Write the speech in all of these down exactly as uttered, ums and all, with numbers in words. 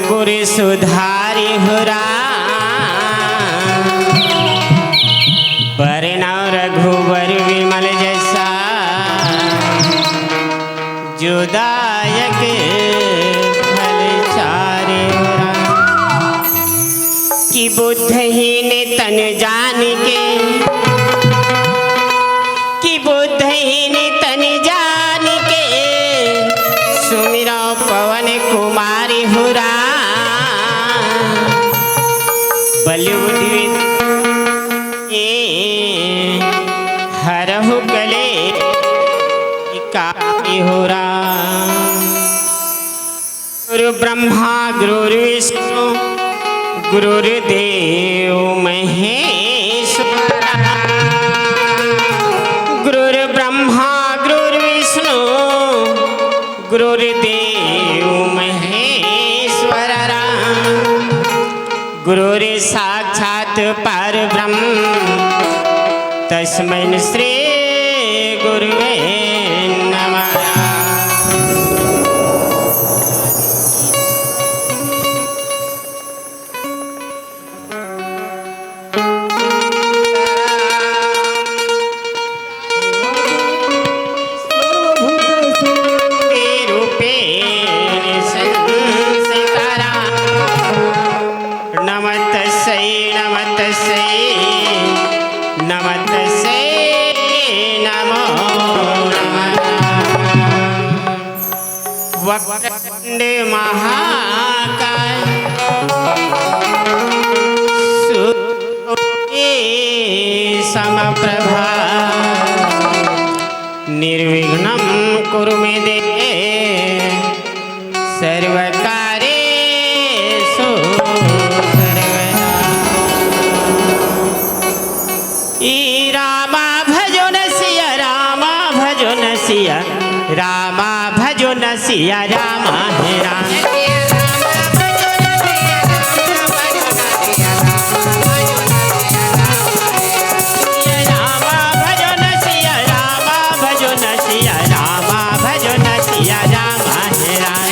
गुरु सुधारी हो राम, बरनउँ रघुबर विमल जैसा, जो दायक फल चारि हो राम। कि बुद्धहीन तन जान के, कि बुद्धहीन तन जान के, सुमिरउँ पवन कुमारी हो राम। बलि उठिबे ए हरहु कले इकाई हो राम। गुरु ब्रह्मा गुरु विष्णु गुरुर्देव महेश्वर। गुरुर्ब्रह्मा गुरुर्विष्णु गुरुर्देव महेश्वर राम। गुरुर्साक्षात् परब्रह्म तस्मै श्री गुरुवे नमः। रूपेण संस्थिता। नमः तस्यै, नमः तस्यै, नमः तस्यै, नमो नमः। वक्रतुंड महाकाय, सूर्यकोटि समप्रभा, निर्विघ्नं कुरु मे देव सर्वकार्येषु सर्वदा। ई रामा भजो न सिया, रामा भजो न सिया, रामा भजो न सिया, रामा हे राम। रामा भजो न सिया, रामा भजो न सिया, रामा भजो न सिया, रामा हे राम।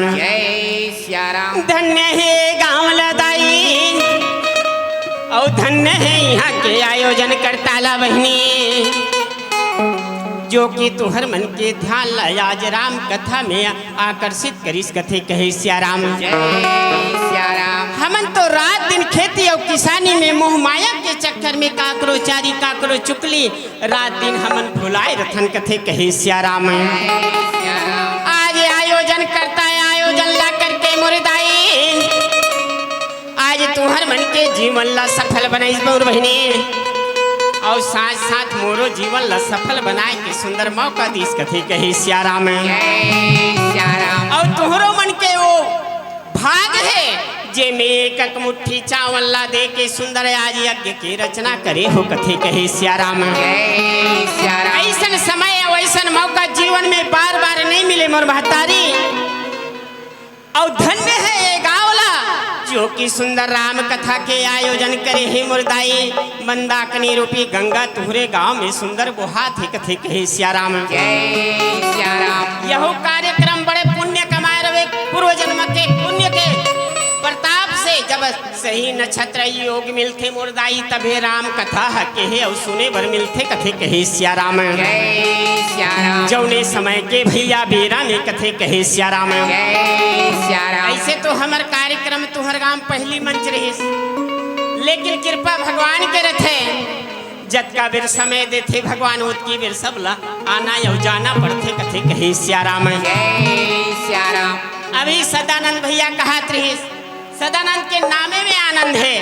जय सिया राम। धन्य हे गांव ला दाई, अउ धन्य हे इहाँ के आयोजन करता ला बहिनी, जो कि तुहर मन के ध्यान ला आज राम कथा में आकर्षित करिस कथे कहे सिया राम। जय सिया राम। हमन तो रात दिन खेती अउ किसानी में मोह माया के चक्कर में काकरो चारी काकरो चुकली रात दिन हमन भुलाए रथन कथे कहे सिया राम। आज आयोजन करता है, आयोजन ला करके मोरे दाई आज तुहर मन के जीवन ला सफल बनाइस मोर बहिनी, अउ साथ साथ मोरो जीवन ला सफल बनाए के सुंदर मौका दिस कथे कहे सिया राम। जय सिया राम। अउ तुहरो मन के वो भाग हे, जेमे एक एक मुट्ठी चावल ला दे के सुंदर आज यज्ञ के रचना करे हो कथे कहे सिया राम। जय सिया राम। ऐसन समय अउ ऐसन मौका जीवन में बार बार नहीं मिले मोर महतारी। अउ धन्य हे ये गांव ला, जो कि सुंदर राम कथा के आयोजन करे हे मोर दाई। मंदाकिनी रूपी गंगा तुहरे गांव में सुंदर बोहात हे कथे कहे सिया राम। जय सिया राम। यहू कार्यक्रम बड़े पुण्य कमाए रहे, पूर्व जन्म के पुण्य के प्रताप से जब सही नक्षत्र योग मिलथे मोर दाई, तभे राम कथा ह केहे अउ सुने बर मिलथे कथे कहे सिया राम। जय सिया राम। जौने समय के भैया बेरा में कथे कहे सिया राम। जय सिया राम। ऐसे तो हमर कार्यक्रम तुहर गांव पहली मंच रहिस, लेकिन कृपा भगवान के रथे, जतका बेर समय देथे भगवान, ओतकी बेर सब ला आना अउ जाना पड़थे, कथे कहे सिया राम। जय सिया राम। अभी सदानंद भैया कहत रहिस, सदानंद के नामे में आनंद हे।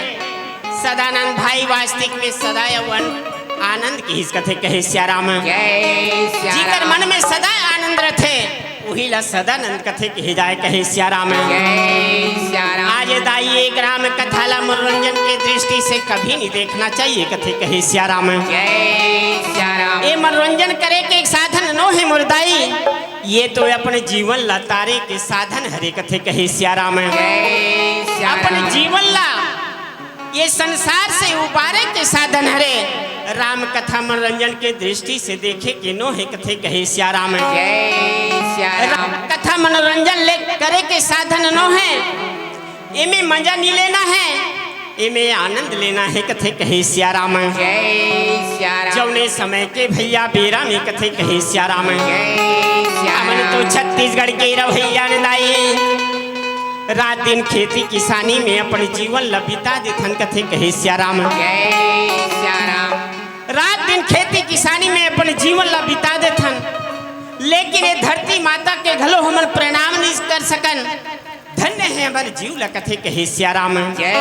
सदानंद भाई वास्तविक में सदा अउ अन-, आनंद किहिस कथे कहे सिया राम। जय सिया जिकर राम। मन में सदा आनंद रथे, उही ला सदानंद कथे कहे जाए कहे सिया राम। जय सिया राम। आज दाई एक राम कथा ला मनोरंजन के दृष्टि से कभी नहीं देखना चाहिए कथे कहे सिया राम। जय सिया राम। ये मनोरंजन करे के एक साधन नो हे मोर दाई, ये तो अपने जीवन ला तारे के साधन हरे कथे कहे सिया राम। जय सिया अपने राम। जीवन ला ये संसार से उबारे के साधन हरे। राम कथा मनोरंजन के दृष्टि से देखे के नो हे कथे कहे सिया राम। जय सिया राम। राम कथा मनोरंजन ले करे के साधन नो हे, एमे मजा नहीं लेना हे, एमे आनंद लेना हे कथे कहे सिया राम। जय सिया राम। जौने समय के भैया बेरा में कथे कहे सिया राम। जय सिया हमन तो राम। छत्तीसगढ़ के रवैया ने दाई, रात दिन खेती किसानी में अपन जीवन ला बिता देथन कथे कहे सिया राम। जय सिया राम। रात दिन खेती किसानी में अपन जीवन ला बिता देथन, लेकिन ये धरती माता के घलो हमन प्रणाम नहीं कर सकन। धन्य हे हमर जीव ला कथे कहे सिया राम। जय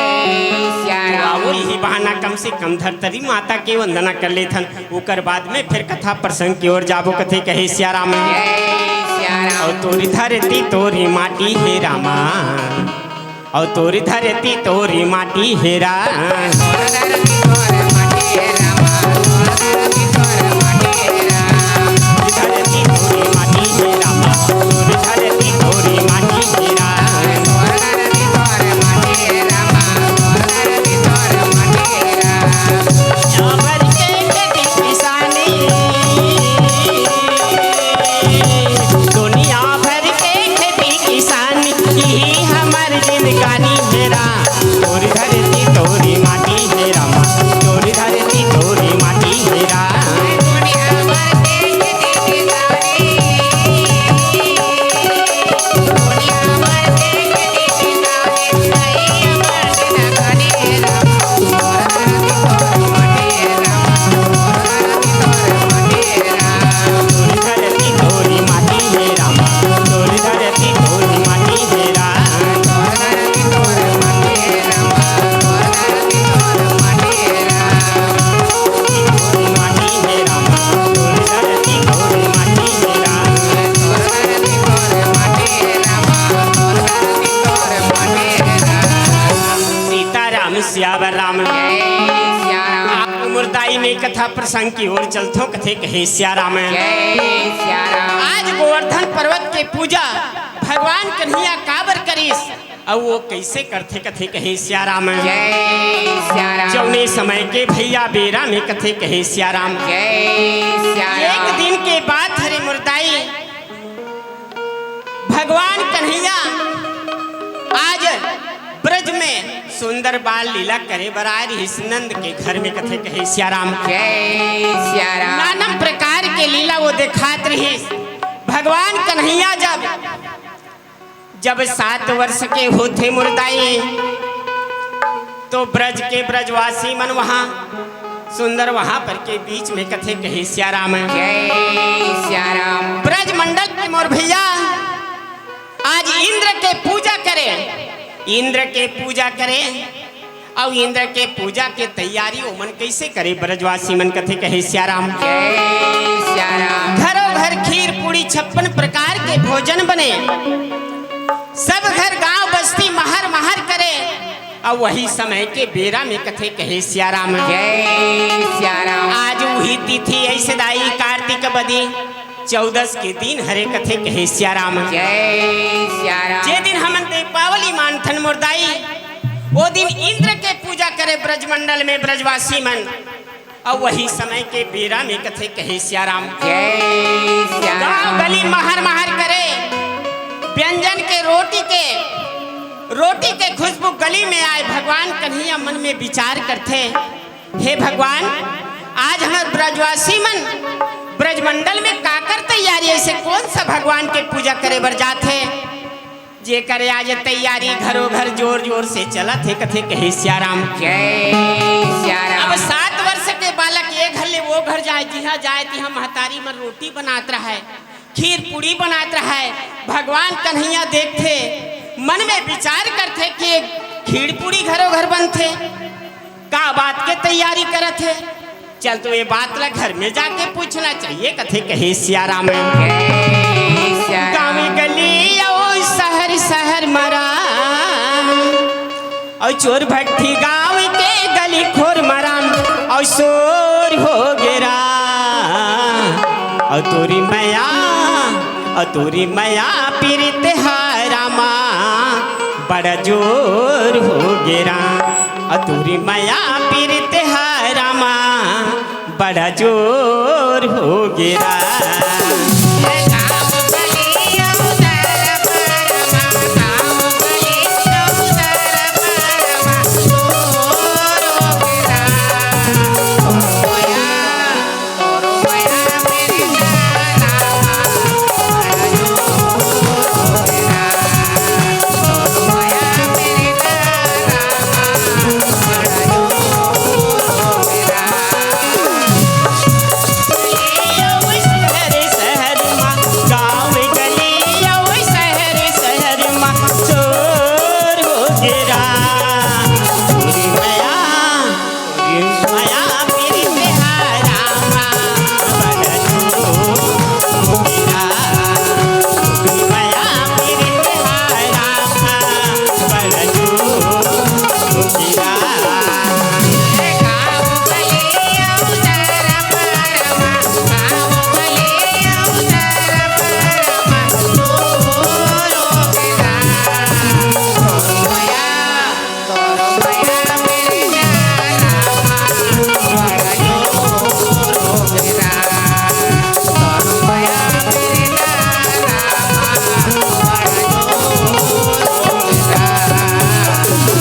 सिया राम। आओ यही बहाना कम से कम धरतरी माता के वंदना कर लेथन, ओकर बाद में फिर कथा प्रसंग की ओर जाबो कथे कहे सिया राम। जय सिया राम। अउ तोरी धरती तोरी माटी हे रामा, अउ तोरी धरती तोरी माटी हे राम। धरती तोरी माटी हे रामा, तोर धरती तोरी माटी हे रामा, तोर धरती तोरी माटी हे राम। तोर धरती तोरी माटी हे रामा, तोर धरती तोरी माटी हे राम। यहाँ भर के खेती किसानी, दुनिया भर के खेती किसानी, यही हमर जिंदगानी हे राम। तोर धरती तोरी माटी हे रामा, तोर धरती तोरी माटी हे राम। तोर धरती तोरी माटी हे रामा, तोर धरती तोरी माटी हे राम। सीताराम सियावर राम। जय सिया राम। आप मोर दाई में कथा प्रसंग की ओर चलथो कथे कहे सिया राम। जय सिया राम। आज गोवर्धन पर्वत के पूजा भगवान कन्हैया काबर करिस, अउ वो कैसे करथे कथे कहे सिया राम। जय सिया राम। जौने समय के भैया बेरा में कथे कहे सिया राम। जय सिया राम। एक दिन के बात हरे मोर दाई, भगवान कन्हैया आज ब्रज में सुंदर बाल लीला करे बर आए रहिस नंद के घर में, कथे कहे सियाराम। नानम प्रकार के लीला वो देखात रहिस। भगवान कन्हैया जब जब सात वर्ष के होथे मोर दाई, तो ब्रज के ब्रजवासी मन वहाँ सुंदर वहाँ पर के बीच में कथे कहे सियाराम। ब्रज मंडल के मोर भैया, आज इंद्र के पूजा करे, इंद्र के पूजा करे, अउ इंद्र के पूजा के तैयारी ओमन कइसे करे? ब्रजवासी मन कथे कहे सियाराम। घरों घर खीर पूड़ी छप्पन प्रकार के भोजन बने, सब घर गांव बस्ती महर महर करे। अउ वही समय के बेरा में कथे कहे सियाराम। आज उही तिथि ऐसे दाई कार्तिक बदी चौदस के दिन हरे कथे कहे सियाराम। जे दिन हमन दीपावली मानथन मोर दाई, ओ दिन इंद्र के पूजा करे ब्रजमंडल में ब्रजवासी मन। अउ वही समय के बेरा में कथे कहे सियाराम। गांव गली महर महर करे, व्यंजन के रोटी के, रोटी के खुशबू गली में आए। भगवान कन्हैया मन में विचार करथे, हे भगवान, आज हमर ब्रजवासी मन ब्रजमंडल में काकर तैयारी, ऐसे कौन सा भगवान के पूजा करे बर जात हे, जेकर आज तैयारी घरों घर जोर जोर से चलत हे, कथे कहे सियाराम। अब सात वर्ष के बालक ये घर ले वो घर जाए, जिहाँ जाए तिहाँ महतारी मन रोटी बनात रहय, खीर पूड़ी बनात रहय। भगवान कन्हैया देखथे, मन में विचार करथे कि खीर पूड़ी घरों घर बनथे, का बात के तैयारी करत हे? चल तो ये बात ला घर में जाके पूछना चाहिए, कथे कहे सियाराम। गाँव गली अउ शहर शहर मरा, अउ चोर भट्ठी गाँव के गली खोर मरा, अउ शोर हो गेरा। अउ तोरी मया, अउ तोरी मया पीरित हाय रामा, बड़ा जोर हो गेरा। अउ तोरी मया पीरित हाय रामा, बड़ा जोर हो गेरा।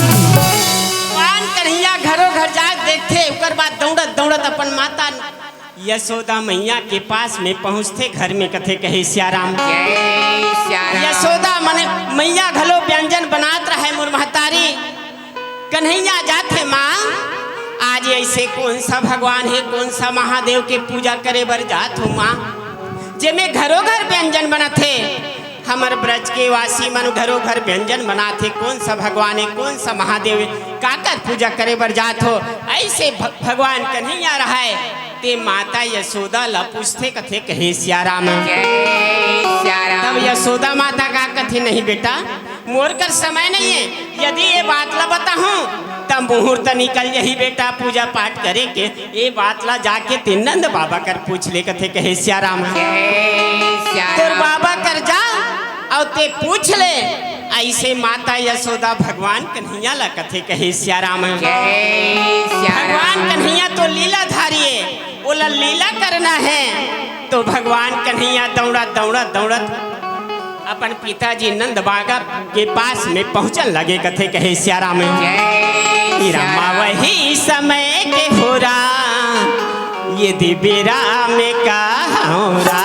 भगवान कन्हैया घरों घर जाके देखथे, ओकर बाद दौड़त दौड़त अपन माता यशोदा मैया के पास में पहुंचथे। घर में कथे कहे सियाराम। यशोदा मन मैया घलो व्यंजन बनात रहय, मोर महतारी। कन्हैया जाथे, माँ, आज ऐसे कौन सा भगवान हे, कौन सा महादेव के पूजा करे बर जात हो माँ, जेमे घरों घर व्यंजन बनत हे। हमर ब्रज के वासी मन घरों घर व्यंजन बनात हे, कौन सा भगवान हे, कौन सा महादेव हे, काकर पूजा करे बर जात हो। ऐसे भ-, भगवान कन्हैया रहय, ते माता यशोदा ला पूछथे, कथे कहे सियाराम। तब यशोदा माता का कथे, नहीं बेटा, मोर कर समय नहीं हे, यदि ये बात ला बताहूँ, तब मुहूर्त निकल जाही बेटा पूजा पाठ करे के। ये बात ला जाके ते नंद बाबा कर पूछ ले, कथे कहे सियाराम। तोर बाबा कर जा अउ ते पूछ ले। ऐसे माता यशोदा भगवान कन्हैया ला कथे कहे सियाराम। भगवान कन्हैया तो लीलाधारी हे, ओला लीला करना हे। तो भगवान कन्हैया दौड़त दौड़त दौड़त अपन पिताजी नंद बाबा के पास में पहुंचन लगे, कथे कहे सियाराम। कि रामा वही समय के होरा, ये दिबेरा में का होरा।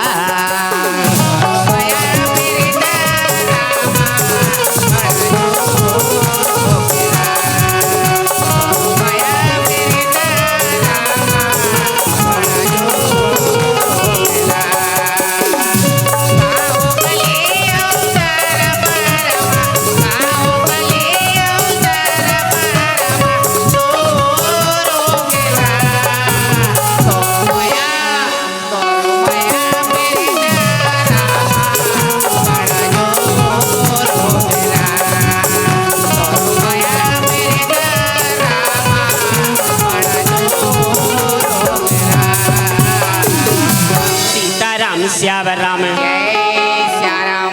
सीताराम सियावर राम।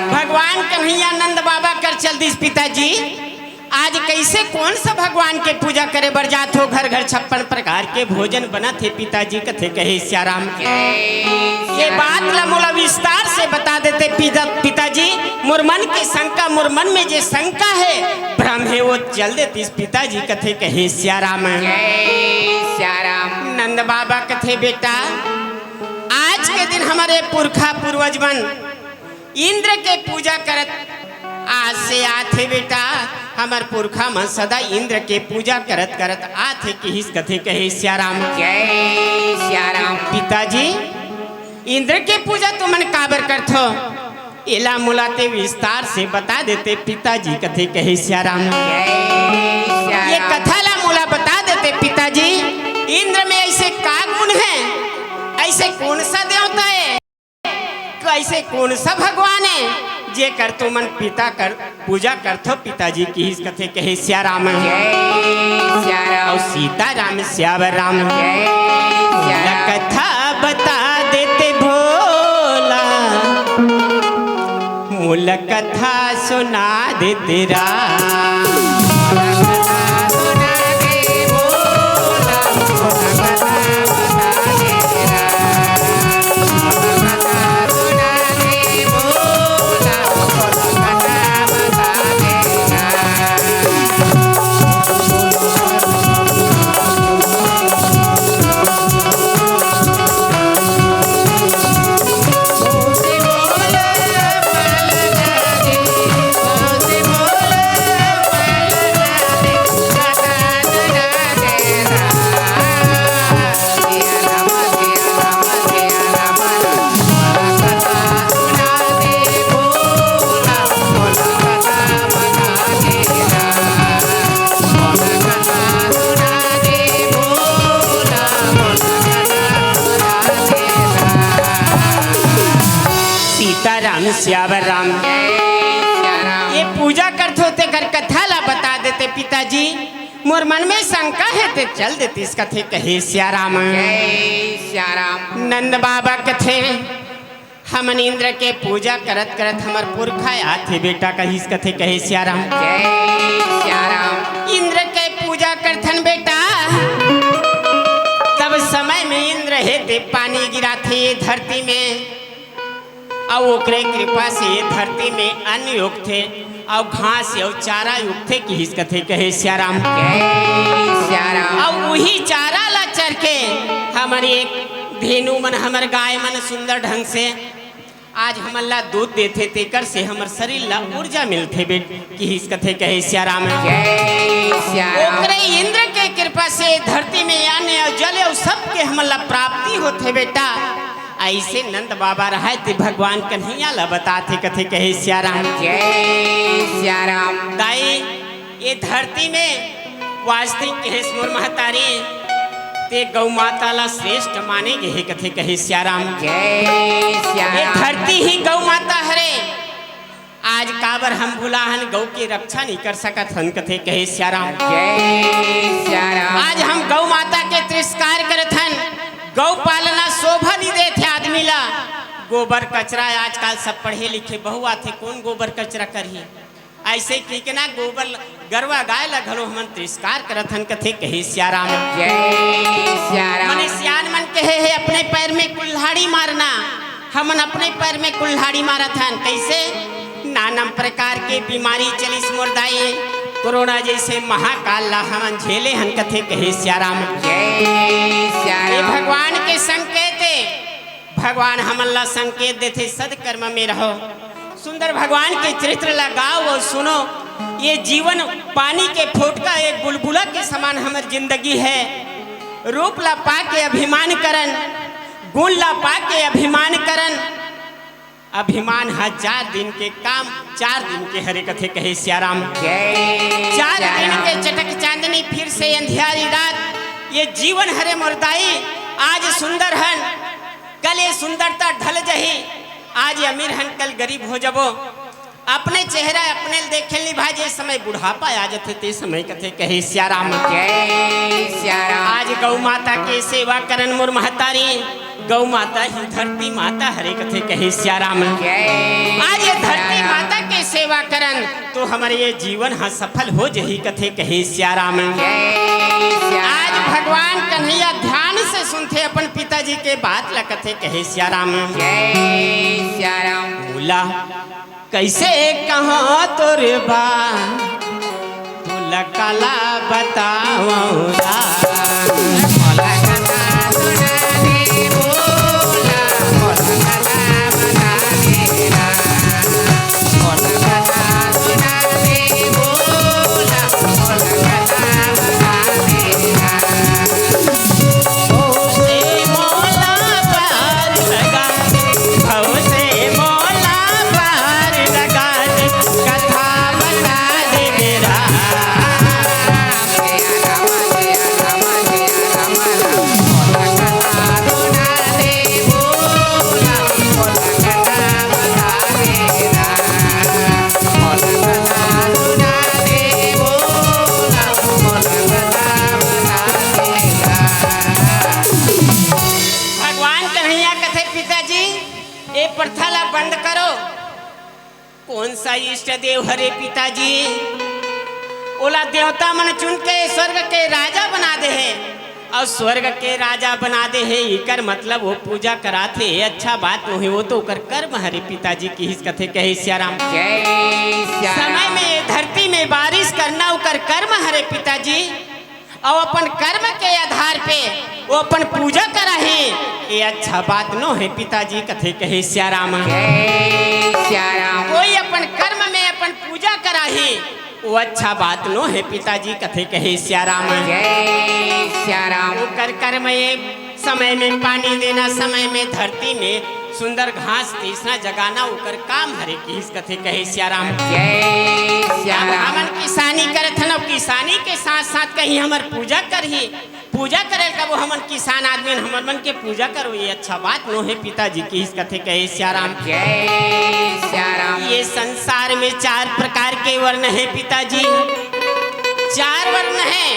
भगवान कन्हैया नंद बाबा कर चल दिस, पिताजी। आज कैसे कौन सा भगवान के पूजा करे बर जात हो? घर घर छप्पन प्रकार के भोजन बनत हे पिताजी, कथे कहे सियाराम। ये बात ला मोला विस्तार से बता देते पिता, पिताजी। मोर मन के शंका, मोर मन में जे शंका हे, भ्रम हे, वो चल देतिस पिताजी, कथे कहे सियाराम। नंद बाबा कथे, बेटा, आज के दिन हमर पुरखा पूर्वज मन इंद्र के पूजा करत आज से आथे बेटा, हमर पुरखा मन सदा इंद्र के पूजा करत करत आथे, किहिस कथे कहे सियाराम। पिताजी, इंद्र के पूजा तुमन काबर करथो? एला मोला ते विस्तार से बता देते पिताजी, कथे कहे सियाराम। ये कथा ला मोला बता देते पिताजी, इंद्र में ऐसे का गुण हे, ऐसे कौन सा देवता हे? तो ऐसे कौन सा भगवान हे, जेकर तुमन पिता कर पूजा करथो पिताजी, किहिस कथे कहे सियाराम। अउ सीताराम सियावर राम। कथा बता देते भोला, मूल कथा सुना देते राम। सीताराम सियावर राम। ये पूजा करथो तेकर कथा ला बता देते पिताजी। मोर मन में शंका हे ते चल देतिस कथे कहे सियाराम। नंद बाबा कथे, हमन इंद्र के पूजा करत करत हमर पुरखा आथे बेटा, कहिस कथे कहे सियाराम। इंद्र के पूजा करथन बेटा, तब समय में इंद्र हे ते पानी गिराथे ये धरती में, अउ ओकरे कृपा से ये धरती में अन्न उगथे, अउ घास अउ चारा उगथे, किहिस कथे कहे सियाराम। अउ उही चारा ला चर के हमर एक धेनु मन, हमर गाय मन सुंदर ढंग से आज हमन ला दूध देथे, तेकर से हमर शरीर ला ऊर्जा मिलथे बेट, किहिस कथे कहे सियाराम। ओकरे इंद्र के कृपा से धरती में अन्न अउ जल अउ सबके हमन ला प्राप्ति होथे बेटा। ऐसे नंद बाबा रहय ते भगवान कन्हैया ला बताथे, कथे कहे सियाराम। दाई, ये धरती में वास्तविक कहेस मोर महतारी, ते गौ माता ला श्रेष्ठ माने गे हे, कथे कहे सियाराम। ये धरती ही गौ माता हरे। आज काबर हम भुला हन, गौ के रक्षा नहीं कर सकत हन, कथे कहे सियाराम। आज हम गौ माता के तिरस्कार करत हन। गौ पालना शोभा नहीं देथे आदमी ला। गोबर कचरा आजकल सब पढ़े लिखे बहु आथे, कौन गोबर कचरा करही? ऐसे कहिके ना गोबर गरवा गाय ला घलो हमन तिरस्कार करत हन, कथे कहे सियाराम। मने सियान मन कहे हे, अपने पैर में कुल्हाड़ी मारना, हमन अपने पैर में कुल्हाड़ी मारत हन। कैसे? नाना प्रकार के बीमारी चलिस मोर दाई, कोरोना जइसे महाकाल ला हमन झेले हन कथे कहे सियाराम। जय ये सियाराम। भगवान के संकेत हे, भगवान हमन ला संकेत देथे सदकर्म में रहो। सुंदर भगवान के चरित्र ला गाओ अउ सुनो। ये जीवन पानी के फोटका एक बुलबुला के समान हमर जिंदगी हे। रूप ला पाके अभिमान करन, गुण ला पाके अभिमान करन। अभिमान ह चार दिन के काम, चार दिन के हरे कथे कहे सियाराम। जय चार दिन सियाराम। के चटक चांदनी, फिर से अंधियारी रात। ये जीवन हरे मोर दाई, आज सुंदर हन, कल ये सुंदरता ढल जही। आज अमीर हन, कल गरीब हो जबो। अपने चेहरा अपने ल देखे ल निभा, जे समय बुढ़ापा आ जथे, ते समय कथे कहे सियाराम। जय सियाराम। आज गौ माता के सेवा करन मोर महतारी, गौ माता ही धरती माता हरे कथे कहे सियाराम। जय आज ये धरती सियाराम। माता के सेवा करन तो हमर ये जीवन ह सफल हो जही कथे कहे सियाराम। जय सियाराम। आज भगवान कन्हैया ध्यान से सुनथे अपन पिताजी के बात ला कथे कहे सियाराम। जय सियाराम। बोला कैसे कहाँ तोर बा, तोला काला बतावं रा। भगवान कन्हैया कथे, पिताजी, ए प्रथा ला बंद करो। कौन सा इष्ट देव हरे पिताजी? ओला देवता मन चुन के स्वर्ग के राजा बना दे हे, अउ स्वर्ग के राजा बना दे हे, इकर मतलब वो पूजा कराथे, ये अच्छा बात नोहे, वो तो ओकर कर्म हरे पिताजी, किहिस कथे कहे सियाराम। जय सियाराम। समय में धरती में बारिश करना ओकर कर्म हरे पिताजी। अउ अपन कर्म के आधार पे वो अपन पूजा कराही, ये अच्छा बात नोहे पिताजी, कथे कहे सियाराम। जय सियाराम। कोई अपन कर्म में अपन पूजा कराही, वो अच्छा बात नोहे पिताजी, कथे कहे सियाराम। जय सियाराम। ओकर कर्म ये समय में पानी देना, समय में धरती में सुंदर घास तीसना जगाना ओकर काम हरे, किहिस कथे कहे सियाराम। जय अब सियाराम। हमन किसानी करत हन, अउ किसानी के साथ साथ कहीं हमर पूजा करही, पूजा करे कबो हमन किसान आदमी हन, हमर मन के पूजा करो, ये अच्छा बात नोहे पिताजी, किहिस कथे कहे सियाराम। जय सियाराम। ये संसार में चार प्रकार के वर्ण हे पिताजी, चार वर्ण हे,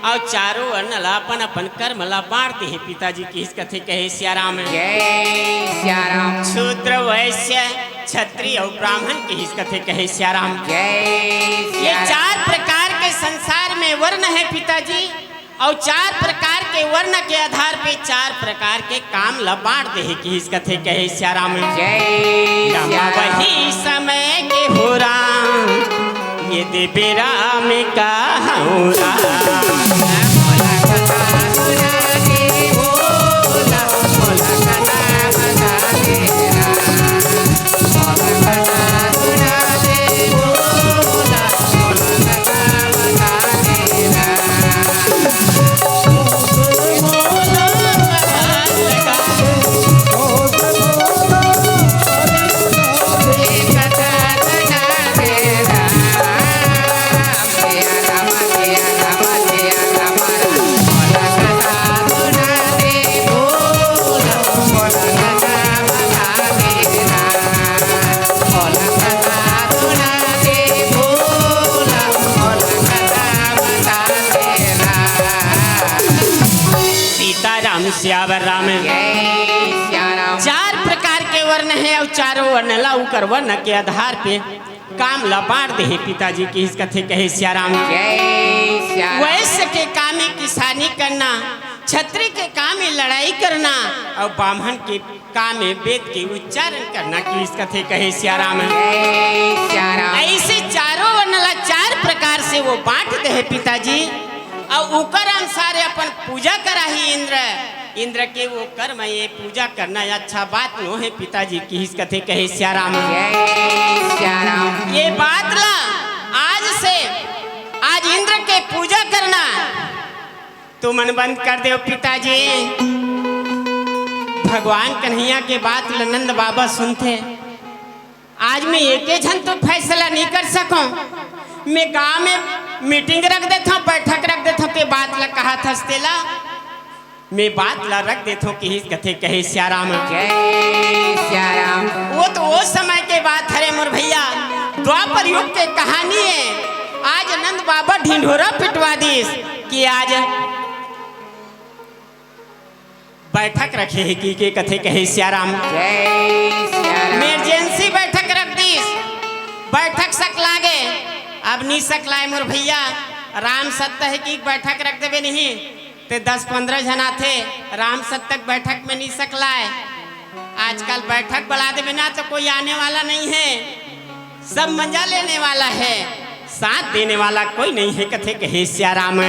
अउ चारों वर्ण ला अपन अपन कर्म ला बांट दे हे पिताजी, किहिस कथे कहे सियाराम। जय सियाराम। शूद्र वैश्य क्षत्रिय अउ ब्राह्मण, किहिस कथे कहे सियाराम। जय ये सियाराम। चार प्रकार के संसार में वर्ण हे पिताजी, अउ चार प्रकार के वर्ण के आधार पे चार प्रकार के काम ला बांट दे हे, किहिस कथे कहे सियाराम। जय राम सियाराम। वही समय के हो राम, ये देबे राम का हूँ राम। सीताराम सियावर राम। जय सियाराम। चार प्रकार के वर्ण हे अउ चारों वर्ण ला उकर वर्ण के आधार पे काम ला बांट दे हे पिताजी, किहिस कथे कहे सियाराम। जय सियाराम। वैश्य के काम हे किसानी करना, छत्री के काम हे लड़ाई करना, अउ बाम्हन के काम हे वेद के उच्चारण करना, किहिस कथे कहे सियाराम। जय सियाराम। अइसे चारों वन ला चार प्रकार से वो बांट दे हे पिताजी, अउ ओकर अनुसार अपन पूजा कराही इंद्र। इंद्र के वो कर्म हे, पूजा करना अच्छा बात नोहे पिताजी, किहिस कथे कहे सियाराम। जय सियाराम। ये बात ला आज से, आज इंद्र के पूजा करना तुमन बंद कर देव पिताजी। भगवान कन्हैया के बात ल नंद बाबा सुनथे। आज मैं एके झन तो फैसला नहीं कर सकूं। मैं गांव में मीटिंग रख देथों, बैठक रख देथों, ते बात ल कहत हस तेला। मैं बात ल रख देथों, किहिस कथे कहे सियाराम। जय सियाराम। वो तो वो समय के बात हरे मोर भैया, द्वापर युग के कहानी हे। आज नंद बाबा ढिंढोरा पिटवा दिस कि आज बैठक रखे हे कि के कथे कहे सियाराम। जय सियाराम। इमरजेंसी बैठक रख दिस, बैठक सकला गे, अब नी सकलाय मोर भैया। राम सत्य हे कि बैठक रख देबे नहीं, ते दस पंद्रह झन आथे, राम सत्य के बैठक में नी सकलाय। आजकल बैठक बुला देबे ना तो कोई आने वाला नहीं हे, सब मजा लेने वाला हे, साथ देने वाला कोई नहीं हे, कथे कहे सियाराम।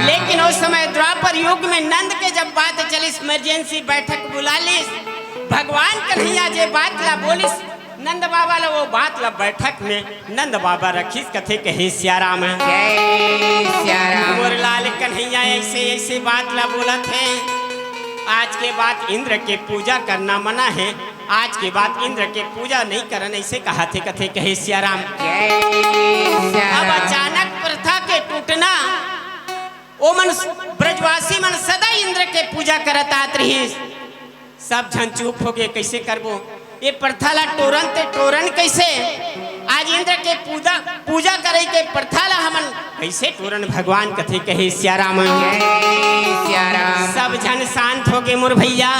लेकिन उस समय द्वापर युग में नंद के जब बात चलिस, इमरजेंसी बैठक बुला लिस, भगवान कन्हैया जे बात ला बोलिस, नंद बाबा ला वो बात ला बैठक में नंद बाबा रखिस, कथे कहे सियाराम। जय सियाराम। मोर लाल कन्हैया अइसे अइसे बात ला बोलत हे, आज के बाद इंद्र के पूजा करना मना हे, आज के बाद इंद्र के पूजा नहीं करन, अइसे कहत हे, कथे कहे सियाराम। जय सियाराम। अब अचानक प्रथा के टूटना, ओमन ब्रजवासी मन सदा इंद्र के पूजा करत आत रहिस। सब झन चुप हो गे, कइसे करबो ये प्रथा ला टोरन ते टोरन कइसे? आज इंद्र के पूजा, पूजा करे के प्रथा ला हमन कइसे टोरन? भगवान कथे कहे सियाराम। जय सियाराम। सब झन शांत हो गे मोर भैया,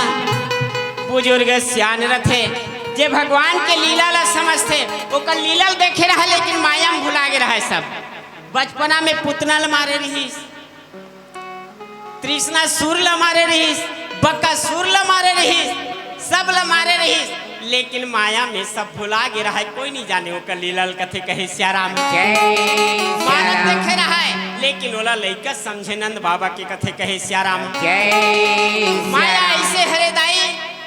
बुजुर्ग सियान रथे, जे भगवान के लीला ला समझथे, ओकर लीला ल देखे रहे, लेकिन माया में भुला गे रहे। सब बचपना में पुतना ल मारे रहिस, तृष्णा सुर ल मारे रहिस, बकासुर ल मारे रहिस, सब ल मारे रहिस, लेकिन माया में सब भुला गे रहे, कोई नहीं जाने ओकर लीला ल कथे कहे सियाराम। जय मारत सियाराम। देखे रहे, लेकिन ओला लइका समझे नंद बाबा के कथे कहे सियाराम। जय माया सियाराम। अइसे हरे दाई,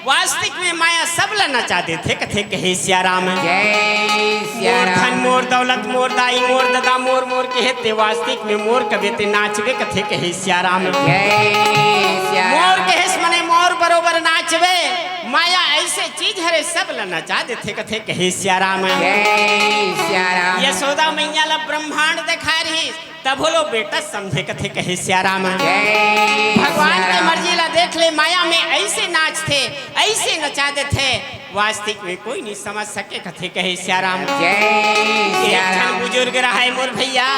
वास्तविक में माया सब ला नचा देथे, कथे कहे सियाराम। जय मोर सियाराम। धन, मोर दौलत, मोर दाई, मोर ददा, मोर, मोर कहे ते, वास्तविक में मोर कबे ते नाचबे, कथे कहे सियाराम। जय सियाराम। मोर कहेस मने मोर बरोबर नाचबे, माया अइसे चीज हरे, सब ला नचा देथे, कथे कहे सियाराम। जय सियाराम। यशोदा मैया ला ब्रह्मांड देखाय रहिस, तब होलो बेटा समझे, कथे कहे सियाराम। जय भगवान के सियाराम। मर्जी ला देख ले, माया में अइसे नाचथे, अइसे नचा देथे, वास्तविक में कोई नहीं समझ सके, कथे कहे सियाराम। जय एक सियाराम। झन बुजुर्ग रहे मोर भैया,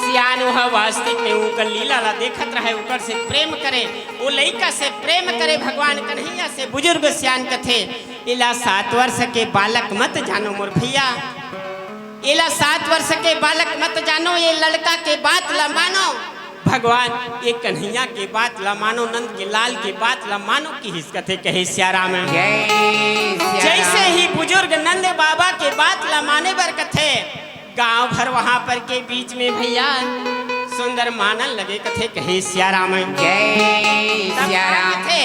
सियान, ओह वास्तविक में ओकर लीला ला देखत रहे, ओकर से प्रेम करे, ओ लइका से प्रेम करे, भगवान कन्हैया से। बुजुर्ग सियान कथे, एला सात वर्ष के बालक मत जानो मोर भैया, एला सात वर्ष के बालक मत जानो, ये लड़का के बात ला मानो। भगवान ये कन्हैया के बात ला मानो, नंद के लाल के बात ला मानो, किहिस कथे कहे सियाराम। जय सियाराम। जइसे ही बुजुर्ग नंद बाबा के बात ला माने बर कथे, गांव भर वहां पर के बीच में भैया सुंदर मानन लगे, कथे कहे सियाराम। जय तब सियाराम। कथे,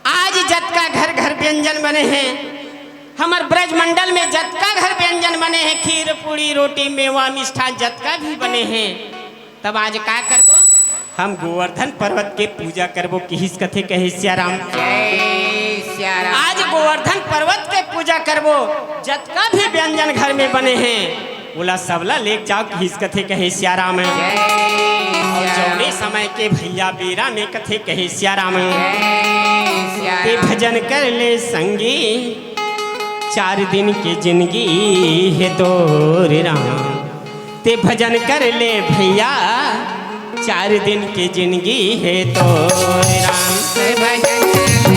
आज जतका घर घर व्यंजन बने हे, हमर ब्रजमंडल में जतका घर व्यंजन बने हे, खीर, पूड़ी, रोटी, मेवा, मिष्ठान जतका भी बने हे, तब आज का करबो? हम गोवर्धन पर्वत के पूजा करबो, किहिस कथे कहे सियाराम। जय सियाराम। आज गोवर्धन पर्वत के पूजा करबो, जतका भी व्यंजन घर में बने हे, ओला सबला लेके जाव, किहिस कथे कहे सियाराम। जय अउ सियाराम। जउने समय के भैया बेरा में कथे कहे सियाराम। जय सियाराम। ते भजन कर ले संगी, चार दिन के जिंदगी हे तोर राम। ते भजन कर ले भैया, चार दिन के जिंदगी हे तोर राम। ते भजन कर ले,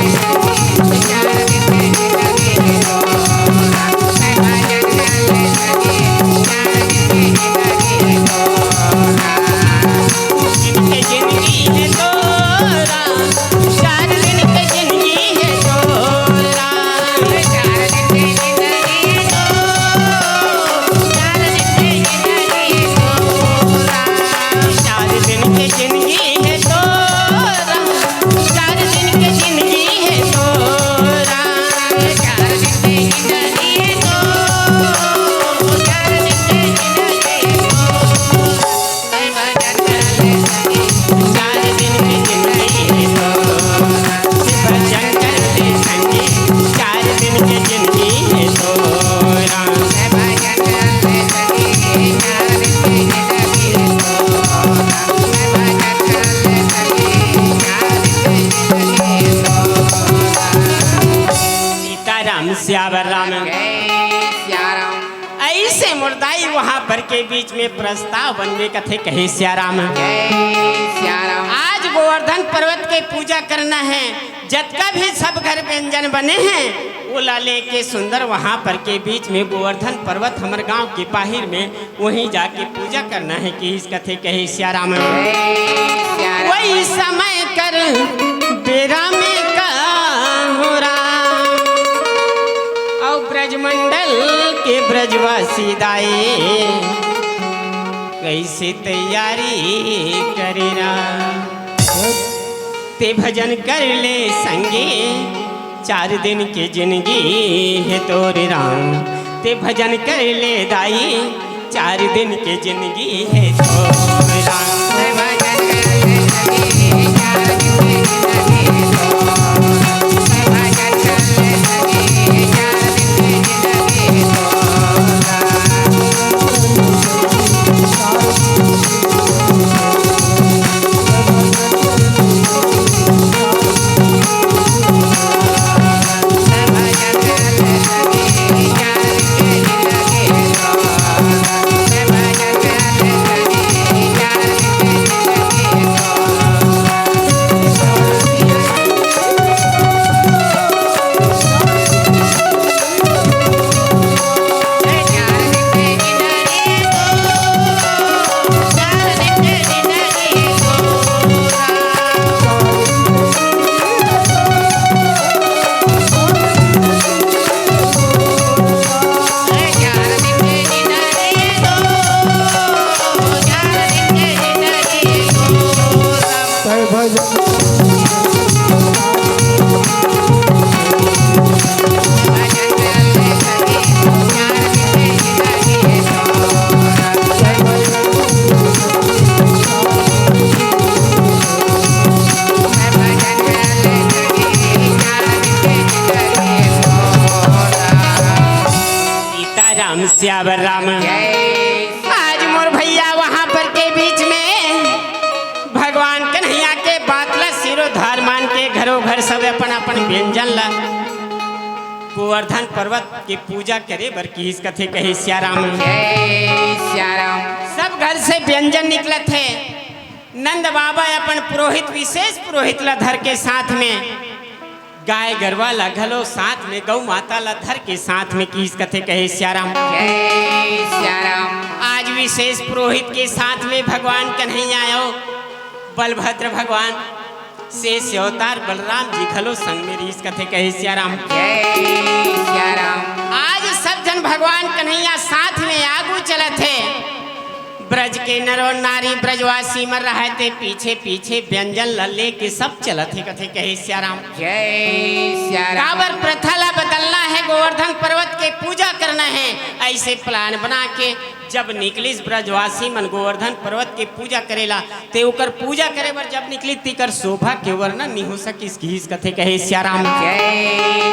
चार दिन के जिंदगी हे तोर राम। ते भजन कर ले, चार दिन के जिंदगी हे तोर राम। जिनके जिंदगी दाई वहां पर के बीच में प्रस्ताव बन गे, कथे कहे सियाराम। जय सियाराम। आज गोवर्धन पर्वत के पूजा करना है, जतका भी सब घर व्यंजन बने हैं, ओला लेके सुंदर वहां पर के बीच में गोवर्धन पर्वत हमर गांव के बाहिर में वहीं जाके पूजा करना है, किहिस कथे कहे सियाराम। वही समय कर बेरा में का हो राम, अउ ब्रजमंडल के ब्रजवासी दाई कइसे तैयारी करे राम। ते भजन कर ले संगी, चार दिन के जिंदगी हे तोर राम। ते भजन कर ले दाई, चार दिन के जिंदगी हे तोर राम। सीताराम सियावर राम। आज मोर भैया वहां पर के बीच में भगवान कन्हैया के बात ला सिरोधार मान के घरो घर सब अपन अपन व्यंजन ला गोवर्धन पर्वत के पूजा करे बर किहिस कथे कहे सियाराम। जय सियाराम। सब घर से व्यंजन निकलत हे। नंद बाबा अपन पुरोहित, विशेष पुरोहित ला धर के साथ में गाय गरवा ला घलो साथ में, गौ माता ला धर के साथ में किहिस कथे कहे सियाराम। जय सियाराम। आज विशेष पुरोहित के साथ में भगवान कन्हैया अउ बलभद्र भगवान, शेष अवतार बलराम जी घलो संग में रिहिस कथे कहे सियाराम। जय सियाराम। आज सब झन भगवान कन्हैया साथ में आगू चलत हे। ब्रज के नर और नारी ब्रजवासी मन रहय ते पीछे पीछे व्यंजन ल लेके सब चलत हे कथे कहे सियाराम। जय सियाराम। काबर प्रथा ला बदलना हे, गोवर्धन पर्वत के पूजा करना हे, अइसे plan बना के जब निकलिस ब्रजवासी मन गोवर्धन पर्वत के पूजा करेला, ते ओकर पूजा करे बर जब निकलिस, तेकर शोभा के वर्णन नइ हो सकिस, किहिस कथे कहे सियाराम। जय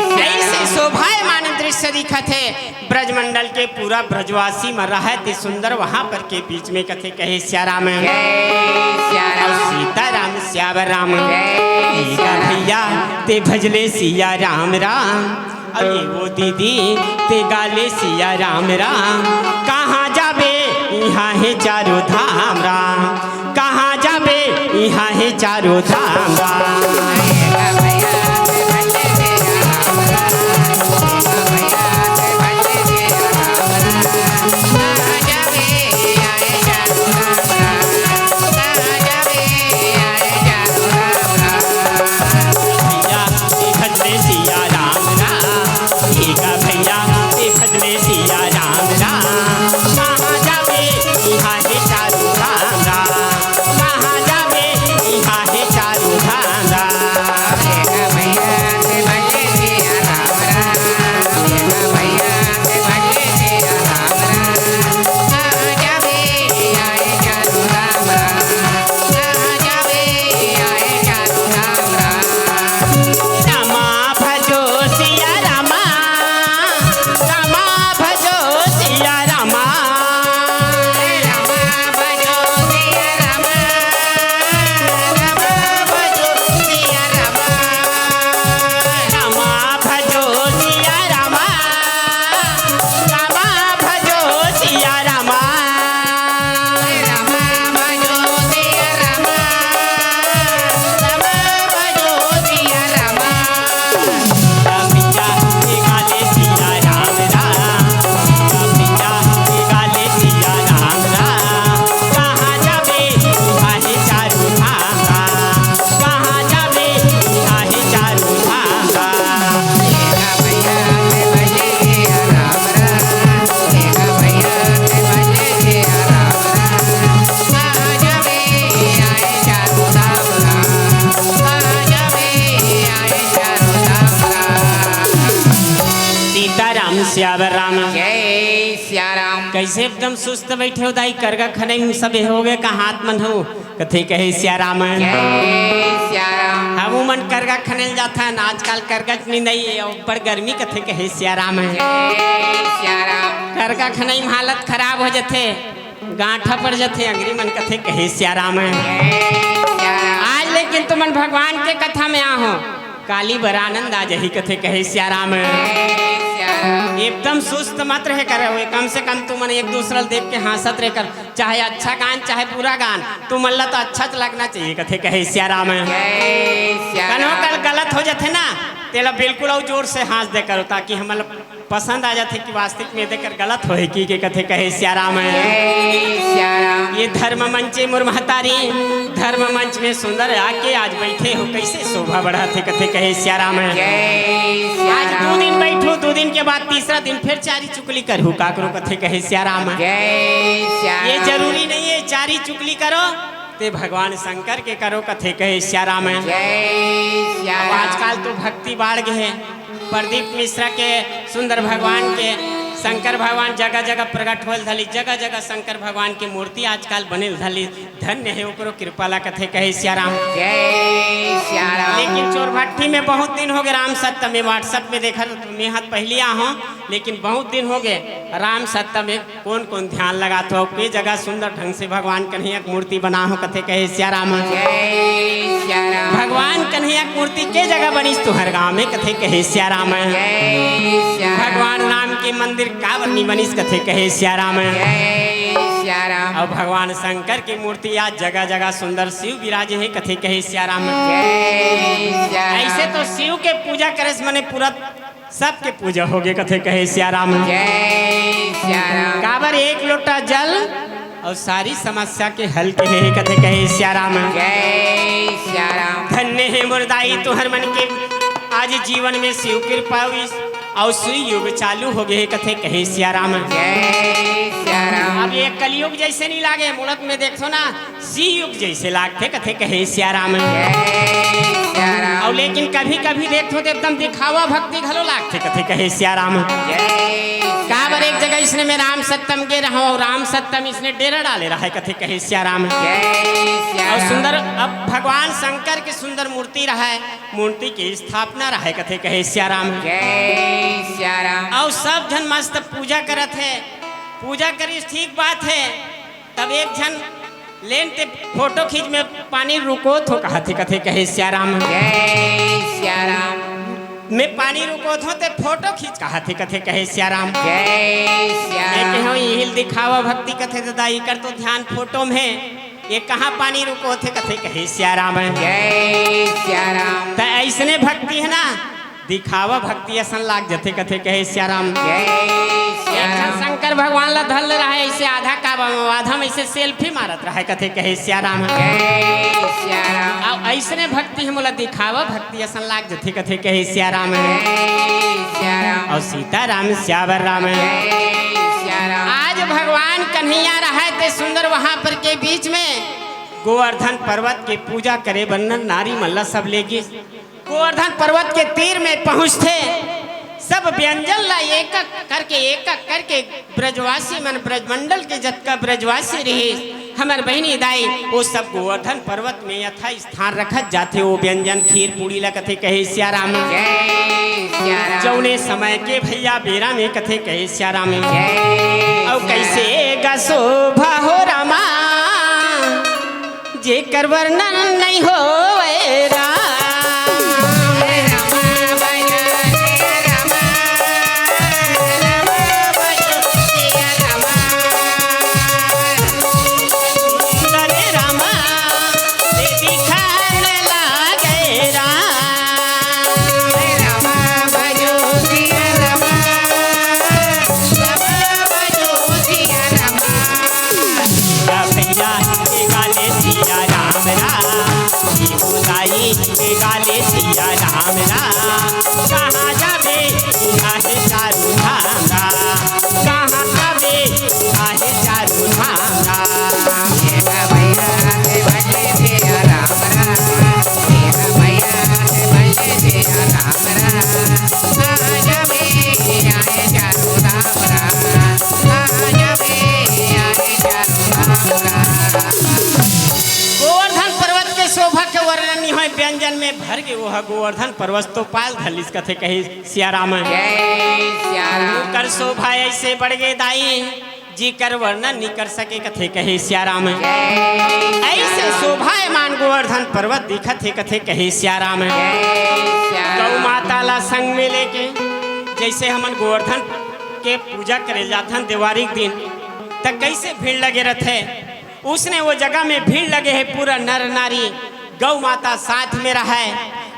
सियाराम। अइसे शोभायमान दृश्य दिखत हे, ब्रजमंडल के पूरा ब्रजवासी म रहय ते सुंदर वहां पर के बीच में कथे कहे सियाराम। जय सियाराम। सीताराम सियावर राम। जय भैया ते भजले सिया राम राम। अरे वो दीदी ते गाले सिया राम राम। कहाँ जाबे इहाँ हे चारों धाम राम। कहाँ जाबे इहाँ हे चारों धाम राम। भैया, भजले सिया राम राम। ठीक है भैया, भजले सिया राम राम। कहाँ जाबे इहाँ हे चारों धाम राम। कहाँ जाबे इहाँ हे चारों धाम सियावर राम। जय सिया राम। कैसे एकदम सुस्त बैठे हो दाई, करगा खनई में सब हो गए का हाथ मन हो? कथे कहे सिया राम। जय सिया राम। हम उमन करगा खनई ल जाथन, आजकल करगा खनई नहीं, ऊपर गर्मी कथे कहे सिया राम। जय सिया राम। करगा खनई में हालत खराब हो जथे, गांठा पड़ जथे, अंगरी मन कथे कहे सिया राम। जय सिया राम। आज लेकिन तुमन भगवान के कथा में आहो, काली बर आनंद आ जही कथे कहे सिया राम। जय सिया राम। एकदम सुस्त मत रहे करे हुए, कम से कम तुमन एक दूसरा ल देख के हंसत रहे कर, चाहे अच्छा गान चाहे बुरा गान, तुमन ला तो अच्छा लगना चाहिए कथे कहे सिया राम। जय सिया कन्हो राम। कल गलत हो जाथे ना, तेला बिल्कुल अउ जोर से हंस दे करो, ताकि हमन ला पसंद आ जाथे कि वास्तविक में देकर गलत होए कि के कथे कहे सिया राम। जय सिया राम। ये धर्म मंचे मोर महतारी, धर्म मंच में सुंदर आके आज बैठे हो, कैसे शोभा बढ़ाथे कथे कहे सिया राम। जय सिया आज दो राम। दिन बैठो, दो दिन के बाद तीसरा दिन फिर चारी चुगली करहू काकरो कथे कहे सिया राम। जय सिया ये राम। जरूरी नहीं है चारी चुगली करो, ते भगवान शंकर के करो कथे कहे सिया राम। जय सिया अब राम। आजकल तो भक्ति बाढ़ गए है। प्रदीप मिश्रा के सुंदर भगवान के, शंकर भगवान जगह जगह प्रकट होल धली, जगह जगह शंकर भगवान की मूर्ति आजकल बने धली। धन्य है ओकरो कृपा ला कथे कहे सिया राम। जय सिया राम। लेकिन चोरभट्टी में बहुत दिन हो गए राम सत्ता में, WhatsApp में देखा तो मैं हाथ पहली आहो, लेकिन बहुत दिन हो गए राम सत्ता में कौन कौन ध्यान लगात हो, के जगह सुंदर ढंग से भगवान कन्हैया के मूर्ति बना हो कथे कहे सिया राम। जय सिया राम। भगवान कन्हैया के मूर्ति के जगह बनिस तुहर गांव में कथे कहे सिया राम। जय सिया राम। भगवान राम के मंदिर काबर नी बनिस कथे कहे सिया राम। जय सिया राम। और भगवान शंकर की मूर्ति आज जगह जगह सुंदर शिव विराजे है कथे कहे सिया राम। जय सिया राम। ऐसे तो शिव के पूजा करे से मने पूरा सबके पूजा होगे कथे कहे सिया राम। जय सिया राम। काबर एक लोटा जल और सारी समस्या के हल के हे कथे कहे सिया राम। जय सिया राम। धन्य हे मोर दाई तुहर मन के आज जीवन में शिव कृपा हुई और शिव युग चालू हो गए कथे कहे सिया राम। जय सिया राम। अब ये कलयुग जैसे नहीं लागे, मूरत में देखो ना, शिव युग जैसे लागथे कथे कहे सिया राम। जय सिया राम। अउ लेकिन कभी-कभी देखथो त एकदम दिखावा भक्ति घलो लागथे कथे कहे सिया राम। जय सिया काबर एक राम। जगह इसने में राम सत्ता में गे रहो अउ राम सत्ता में इसने डेरा डाले रहे कथे कहे सिया राम। जय सिया अउ राम। सुंदर अब भगवान शंकर के सुंदर मूर्ति रहे, मूर्ति की स्थापना रहे कथे कहे सिया राम। जय सिया राम। अउ सब झन मस्त पूजा करत हे, पूजा करिस ठीक बात हे, तब एक झन लेन ते फोटो खींच में पानी रुकोत हो कहाथे कथे कहे सिया राम। जय सिया राम। मैं पानी रुकोत हो ते फोटो खींच कहाथे कथे कहे सिया राम। जय सिया मैं राम। कहो यही दिखावा भक्ति कथे दादा, इकर तो ध्यान फोटो में हे, ये कहाँ पानी रुकोत हे कथे कहे सिया राम। जय सिया राम। त ऐसने भक्ति हे ना, दिखावा भक्ति असन लाग जथे कथे कहे सिया राम। जय सिया एक झन राम। शंकर भगवान ला धर ले रहा है ऐसे आधा काबा में, आधा में ऐसे सेल्फी मारत रहा है कथे कहे सिया राम। जय सिया राम। अउ ऐसने भक्ति हे मोला दिखावा भक्ति असन लाग जथे कथे कहे सिया राम। जय सिया राम। अउ सीताराम सियावर राम। जय सिया राम। आज भगवान कन्हैया रहा ते सुंदर वहां पर के बीच में गोवर्धन पर्वत के पूजा करे बर नर नारी मन ला सब ले गिस। गोवर्धन पर्वत के तीर में पहुंचथे, सब व्यंजन ला एक एक करके, एक एक करके ब्रजवासी मन, ब्रजमंडल के जतका ब्रजवासी रहिस, हमर बहिनी दाई, वो सब गोवर्धन पर्वत में यथा स्थान रखत जाथे। वो व्यंजन खीर पूड़ी ला कथे कहे सिया राम। जय सिया राम। जौने समय के भैया बेरा में कथे कहे सिया राम। जय अउ सिया कैसे राम। गा शोभा हो रामा, जेकर वर्णन नहीं होवे राम। सुंदर रामा, ये दिखान लागे राम। भैया के गाले सिया राम राम, शिव दाई के गाले सिया राम राम। कहाँ जाबे तू आहे चारू धाम राम, कहाँ जाबे तू आहे चारू धाम राम। भर के ओह गोवर्धन पर्वत तो पाल धलिस कथे कहे सिया राम। जय सिया राम। ओकर शोभा ऐसे बढ़ गे दाई, जेकर वर्णन नी कर सके कथे कहे सिया राम। जय सिया ऐसे राम। शोभायमान गोवर्धन पर्वत दिखत हे कथे कहे सिया राम। जय सिया राम। गौ माता ला संग में लेके जैसे हमन गोवर्धन के पूजा करे जाथन देवारी के दिन, त कैसे भीड़ लगे रथे। उसने वो जगह में भीड़ लगे हे, पूरा नर नारी गौ माता साथ में रहय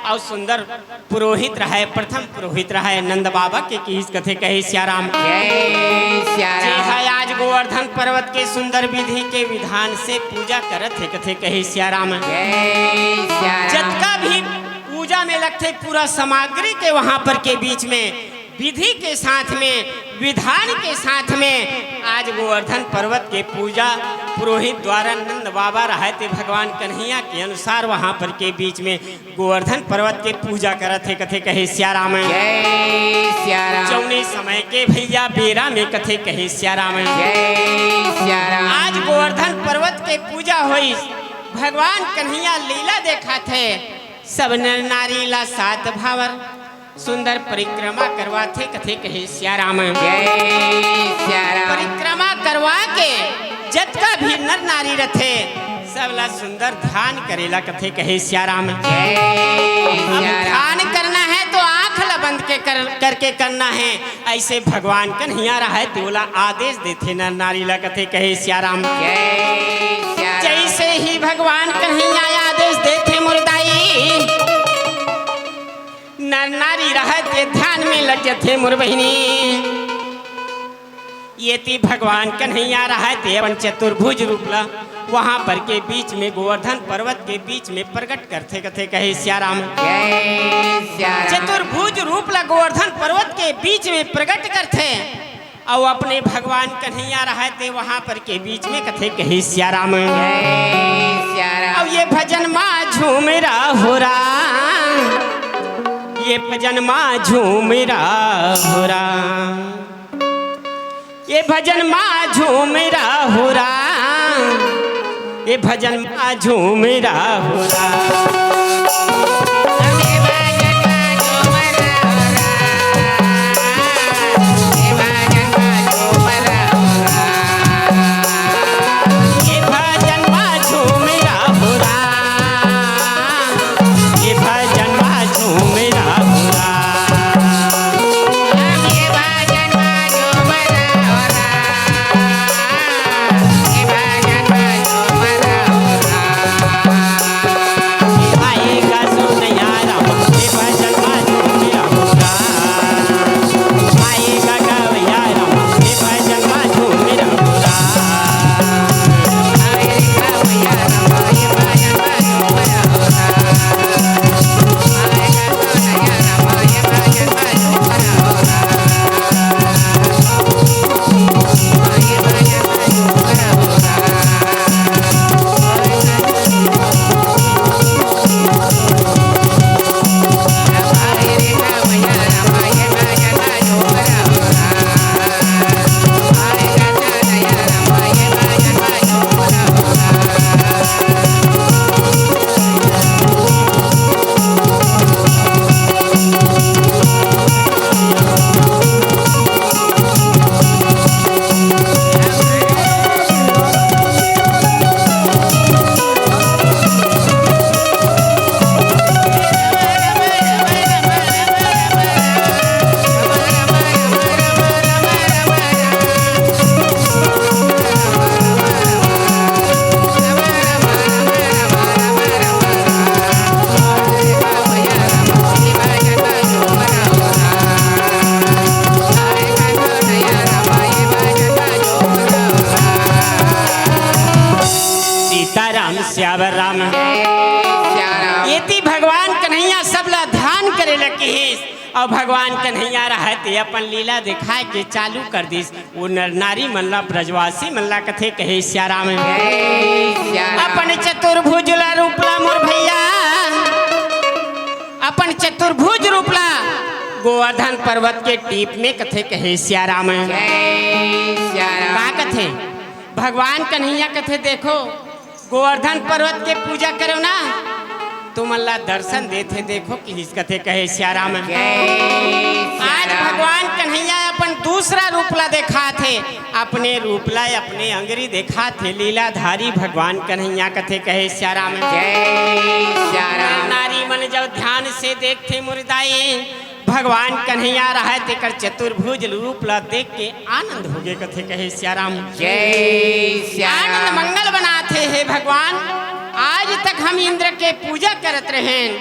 अउ सुंदर पुरोहित रहय, प्रथम पुरोहित रहय नंद बाबा के, किहिस कथे कहे सिया राम। जय सिया जे राम। है आज गोवर्धन पर्वत के सुंदर विधि के विधान से पूजा करत हे कथे कहे सिया राम। जय सिया राम। जतका भी पूजा में लगथे पूरा सामग्री के वहां पर के बीच में विधि के साथ में, विधान के साथ में आज गोवर्धन पर्वत के पूजा पुरोहित द्वारा नंद बाबा रहय ते भगवान कन्हैया के अनुसार वहां पर के बीच में गोवर्धन पर्वत के पूजा करत हे कथे कहे सिया राम। जय सिया राम। जौने समय के भैया बेरा में कथे कहे सिया राम। जय सिया राम। आज गोवर्धन पर्वत के पूजा होइस, भगवान कन्हैया लीला देखाथे, सब नर नारी ला सात भावर सुंदर परिक्रमा करवाथे कथे कहे सिया राम। जय सिया राम। परिक्रमा करवा के जतका भी नर नारी रथे, सब ला सुंदर ध्यान करेला कथे कहे सिया राम। जय अब सिया राम। ध्यान करना है तो आंख ला बंद के कर, करके करना है। ऐसे भगवान कन्हैया रहय ते ओला आदेश देथे नर नारी ला कथे कहे सिया राम। जय सिया राम। जैसे ही भगवान कन्हैया आदेश देथे मोर दाई, नर नारी रहय ते ध्यान में लग जथे मोर बहिनी। एती भगवान कन्हैया रहय ते अपन चतुर्भुज रूप ला वहां पर के बीच में गोवर्धन पर्वत के बीच में प्रकट करथे कथे कहे सिया राम। जय सिया राम। चतुर्भुज रूप ला गोवर्धन पर्वत के बीच में प्रकट करथे अउ अपने भगवान कन्हैया रहय ते वहां पर के बीच में कथे कहे सिया राम। जय सिया राम। अउ ये भजन मा झूम रहा हो राम, ये भजन मा झूम रहा हो राम, ये भजन मा झूम रहा हो राम, ये भजन मा झूम रहा हो राम। ये भजन मा झूम रहा हो राम, ये भजन मा झूम रहा हो राम। सीताराम सियावर राम। जय सिया राम। एती भगवान कन्हैया सबला ध्यान करे ल किहिस, अउ भगवान कन्हैया रहय ते अपन लीला दिखाए के चालू कर दिस। वो नर नारी मन ला, ब्रजवासी मन ला कथे कहे सिया राम। जय सिया राम। अपन चतुर्भुज ला रूप ला मोर भैया, अपन चतुर्भुज रूप ला गोवर्धन पर्वत के टीप में कथे कहे सिया राम। जय सिया राम। का कथे? भगवान कन्हैया कथे, देखो, गोवर्धन पर्वत के पूजा करो ना, तुमन ला दर्शन देथे, देखो किहिस कथे कहे सियाराम। आज भगवान कन्हैया अपन दूसरा रूप ला देखाथे, अपने रूप ला, अपने अंगरी देखाथे, लीलाधारी भगवान कन्हैया कथे कहे सियाराम। जय सियाराम। नारी मन जब ध्यान से देखथे मुरदाई, भगवान कन्हैया रहय तेकर चतुर्भुज रूप ला देख के आनंद होगे कथे कहे सियाराम। जय सियाराम। आनंद मंगल बनाथे हे भगवान, आज तक हम इंद्र के पूजा करत रहेन,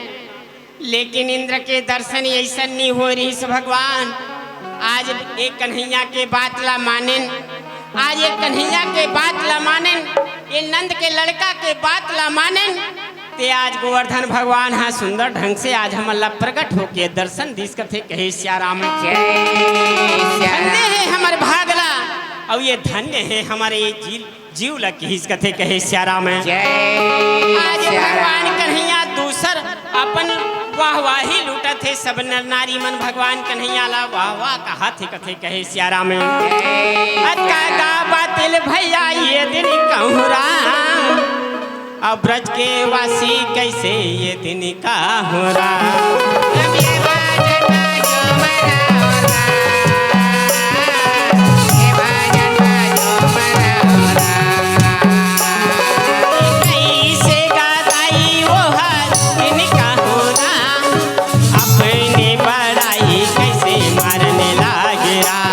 लेकिन इंद्र के दर्शन अइसन नी हो रहिस भगवान। आज एक कन्हैया के बात ला मानेन, आज एक कन्हैया के बात ला मानेन, ये नंद के लड़का के बात ला मानेन, ते आज गोवर्धन भगवान ह सुंदर ढंग से आज हमन ला प्रकट होके दर्शन दिस कथे कहे सियाराम। जय सियाराम। धन्य हे हमर भाग ला, अउ ये धन्य हे हमर ये जीव ला किहिस कथे कहे सियाराम। जय आज सियाराम। भगवान कन्हैया दूसर अपन वाहवाही लूटत हे, सब नर नारी मन भगवान कन्हैया ला वाह वाह कहत हे कथे कहे सियाराम। जय अतका गा बातिल भैया ये दिन कहूँ राम, अब ब्रज के वासी कैसे ये दिन कहूँ राम। कैसे गादाई वो हर दिन कहूँ राम, अपनी बड़ाई कैसे मारने लागे राम।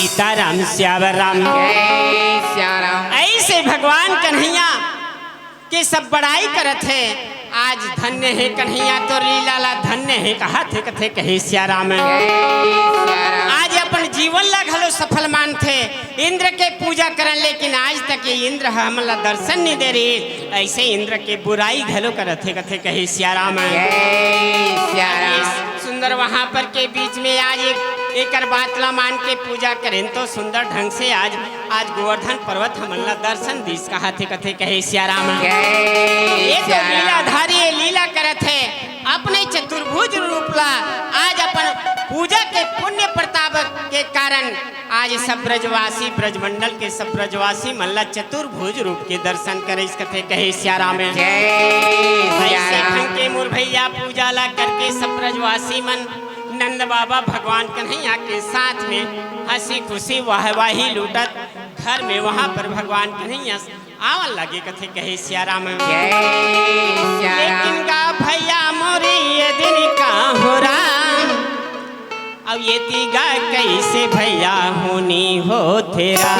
सीताराम सियावर राम। जय सियाराम। ऐसे भगवान कन्हैया के सब बड़ाई करत हे। आज धन्य हे कन्हैया तोर लीला ला, धन्य हे कहत हे कथे कहे सियाराम। जय सियाराम। आज अपन जीवन ला घलो सफल मानथे, इंद्र के पूजा करन, लेकिन आज तक ये इंद्र ह हमन ला दर्शन नहीं दे रही। ऐसे इंद्र के बुराई घलो करत हे कथे कहे सियाराम। जय सियाराम। सुंदर वहां पर के बीच में आज एक एकर बात ला मान के पूजा करेन तो सुंदर ढंग से आज, आज गोवर्धन पर्वत हमन ला दर्शन दिस कहत हे कथे कहे सियाराम। जय ये तो सियाराम। लीलाधारी ये लीला करत हे, अपने चतुर्भुज रूप ला आज अपन पूजा के पुण्य प्रताप के कारण आज सब ब्रजवासी, ब्रजमंडल के सब ब्रजवासी मन ला चतुर्भुज रूप के दर्शन करिस कथे कहे सियाराम। जय ऐसे सियाराम। ढंग के मोर भैया पूजा ला करके सब ब्रजवासी मन नंद बाबा भगवान कन्हैया के साथ में हंसी खुशी वाहवाही लूटत घर में वहां पर भगवान कन्हैया आवन लगे कथे कहे सियाराम। जय सियाराम। लेकिन गा भैया मोरे ये दिन का हो राम, अब ये तीगा कैसे भैया होनी हो तेरा।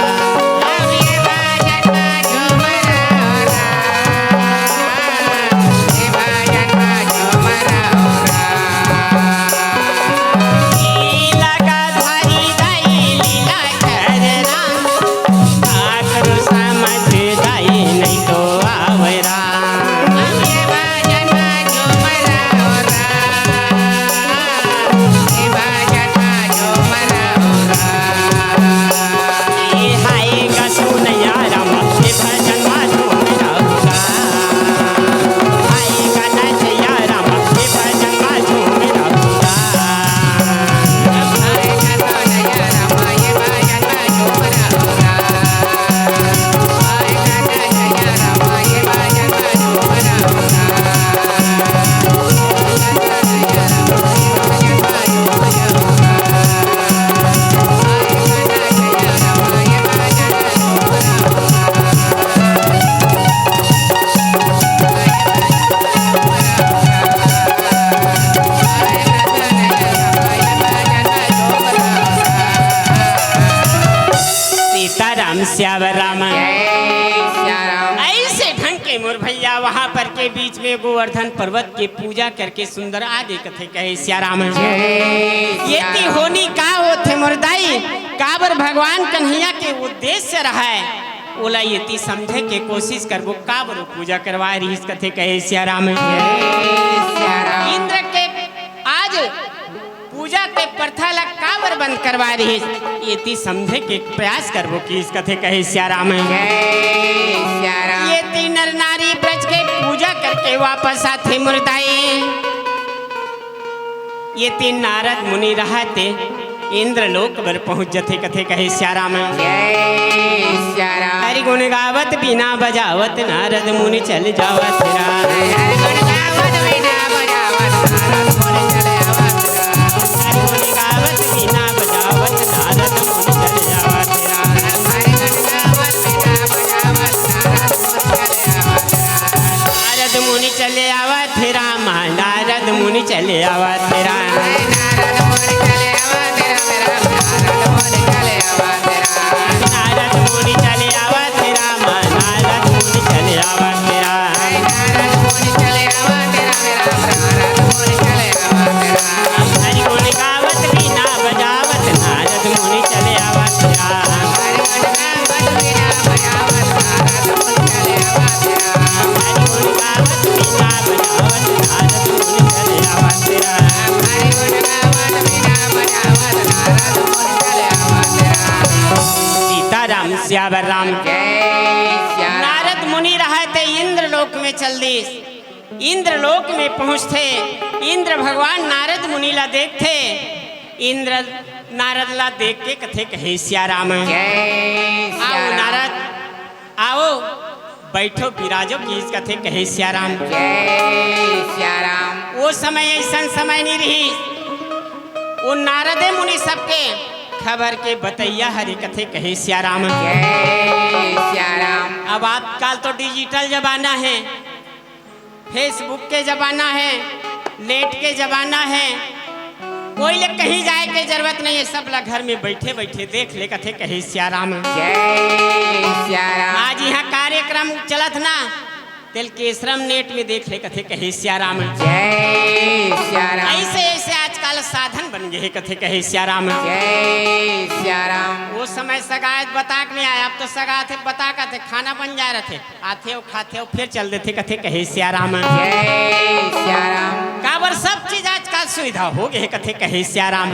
मोर भैया, वहां पर के बीच में गोवर्धन पर्वत के पूजा करके सुंदर आगे कथे कहे सियाराम। ये ती होनी का होथे मोर दाई, काबर भगवान कन्हैया के उद्देश्य रहा है, ओला ये ती समझे के कोशिश करबो, काबर वो पूजा करवाए रहिस कथे कहे सियाराम। इंद्र के आज पूजा के प्रथा ला काबर बंद करवा रहिस, ये ती समझे के प्रयास करबो किहिस कथे कहे सियाराम। ये ती नर नारी ब्रज के पूजा करके वापस आथे मोर दाई। ये ती नारद मुनि रहते इंद्रलोक बर पहुंच जथे कथे कहे सियाराम। हरि गुण गावत बीना बजावत नारद मुनि चल जावत राम। हरि गुण गावत बीना बजावत नारद मुनि चल जावत राम। नारद मुनि चले आवत हे राम, नारद मुनि चले आवत हे राम। नारद मुनि चले आवत हे राम, नारद मुनि चले आवत हे राम। हरि गुण गावत बीना बजावत नारद मुनि चले आवत हे राम। सीताराम सियावर राम। नारद मुनि रहते इंद्रलोक में चल दिस। इंद्रलोक में पहुंचथे, इंद्र भगवान नारद मुनि ला देखथे। इंद्र नारद ला देख के कथे कहे सियाराम। आओ नारद, आओ, बैठो, बिराजो किहिस कथे कहे सियाराम। वो समय ऐसन समय नहीं रहिस, वो नारदे मुनि सबके खबर के बतैया हरे कथे कहे सियाराम। अब आजकल तो डिजिटल जमाना है, Facebook के जमाना है, नेट के जमाना है, कोई ले कहीं जाए के जरूरत नहीं है, सब ला घर में बैठे बैठे देख ले कथे कहे सियाराम। आज यहाँ कार्यक्रम चलत ना, तेल केसरम नेट में देख ले कथे कहे सियाराम। ऐसे ऐसे आजकल साधन बन गए कथे कहे सियाराम। वो समय सगायत बता के नहीं आया, अब तो सगायत है बता के खाना बन जा रहे थे। आथे अउ खाथे अउ फेर चल देथे, कथे कहे सियाराम। काबर सब चीज आजकल सुविधा हो गए, कथे कहे सियाराम।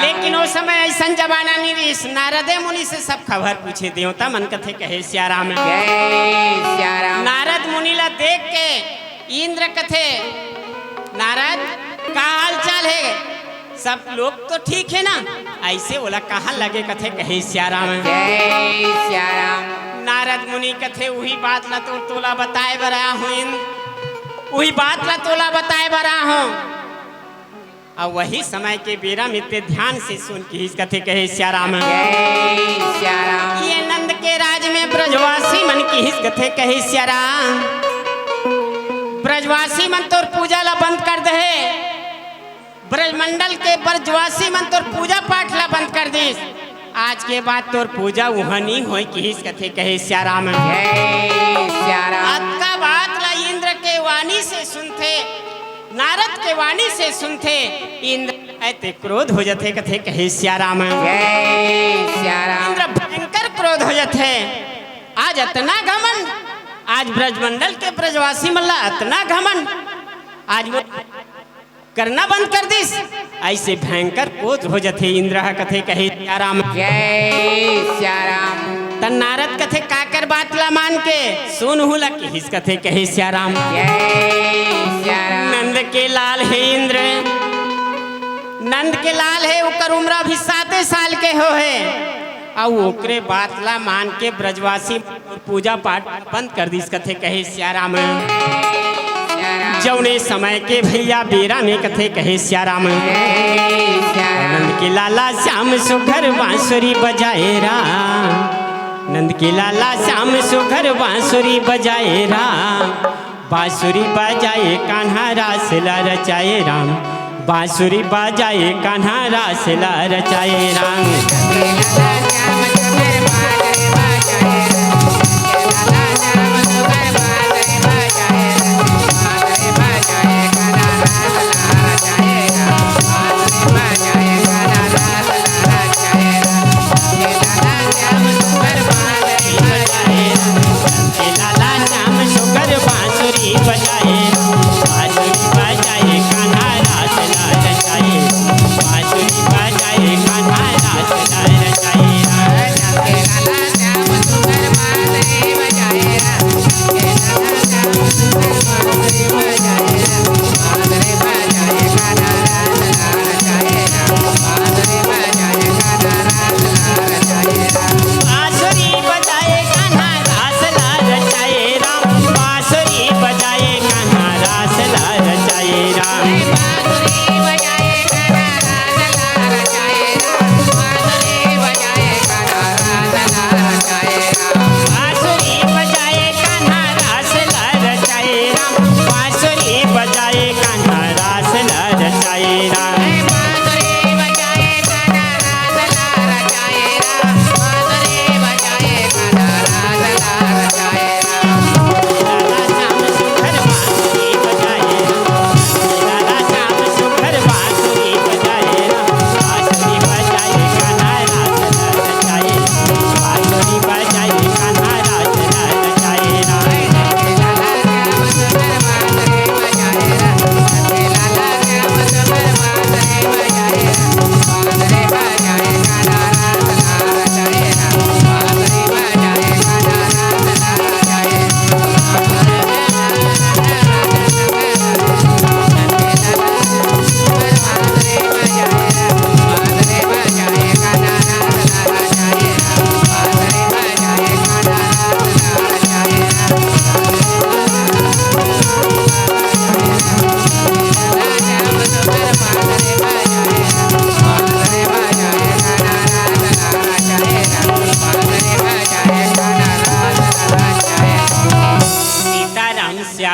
लेकिन ओ समय ऐसन जमाना नहीं रहिस, नारदे मुनि से सब खबर पूछे, देवता मन कथे कहे सियाराम। नारद मुनि ला देख के इंद्र कथे, नारद, का हाल चाल है? सब लोग तो ठीक है ना? ऐसे ओला कहा लगे कथे कहे सियाराम। नारद मुनि कथे, उही बात ला तो तोला बताए बर आया हूँ इंद्र, उही बात ला तोला बताए बर आया हूँ। अउ वही समय के बेरा में ते ध्यान से सुन किहिस कथे कहे सियाराम। ये नंद के राज में ब्रजवासी मन किहिस कथे कहे सियाराम। ब्रजवासी मन तोर पूजा ला बंद कर दे हे, ब्रजमंडल के ब्रजवासी मन तोर पूजा पाठ ला बंद कर दिस। आज के बाद तोर पूजा उहाँ नी होय किहिस कथे कहे सियाराम। अतका बात ला इंद्र के वाणी से सुनथे, नारद के वाणी से सुनथे, इंद्र अति क्रोध हो जथे कथे कहे सियाराम। इंद्र भयंकर क्रोध हो जथे। आज अतना घमंड, आज ब्रजमंडल के ब्रजवासी मन ला अतना घमंड, आज वो करना बंद कर दिस। ऐसे भयंकर क्रोध हो जथे इंद्र ह कथे कहे सियाराम। त नारद कथे काकर बात ला मान के सुन हूँ ला किहिस कथे कहे सियाराम। नंद के लाल हे इंद्र, नंद के लाल हे, ओकर उम्र अभी साते साल के हो हे। अउ ओकरे बात ला मान के ब्रजवासी पूजा पाठ बंद कर दिस कथे कहे सियाराम। जौने समय के भैया बेरा में कथे कहे सियाराम। नंद के लाला श्याम सुघर बांसुरी बजाए राम। नंद के लाला श्याम सुघर बांसुरी बजाए राम। बांसुरी बजाए कान्हा रास ला रचाए राम। बांसुरी बजाए कान्हा रास ला रचाए राम।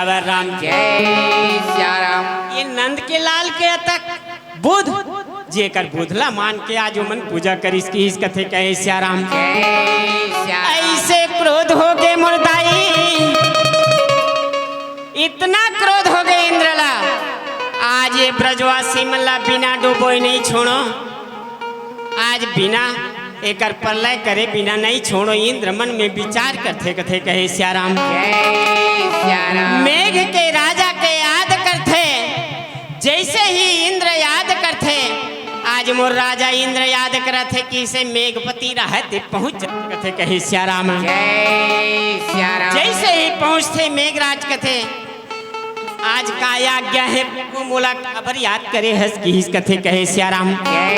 सियावर राम। जय सिया राम। ये नंद के लाल के अतक बुध, जेकर बुध ला मान के आज ओमन पूजा करिस, किहिस कथे कहे सिया राम। जय सिया राम। ऐसे क्रोध हो गे मोर दाई, इतना क्रोध हो गे इंद्र ला, आज ये ब्रजवासी मन ला बिना डुबोय नहीं छोड़ो। आज बिना एकर प्रलय करे बिना नहीं छोड़ो। इंद्र मन में विचार करथे, कथे कहे सिया राम। जय सिया राम। मेघ के राजा के याद करथे, जैसे ही इंद्र याद करथे, आज मोर राजा इंद्र याद करथे कि इसे मेघपति रहत पहुंच जाथे, कहे सिया राम। जय सिया राम। जैसे ही पहुंचथे मेघराज कथे, आज का आज्ञा हे प्रभु, मोला काबर याद करे हस, किहिस कथे कहे सिया राम। जय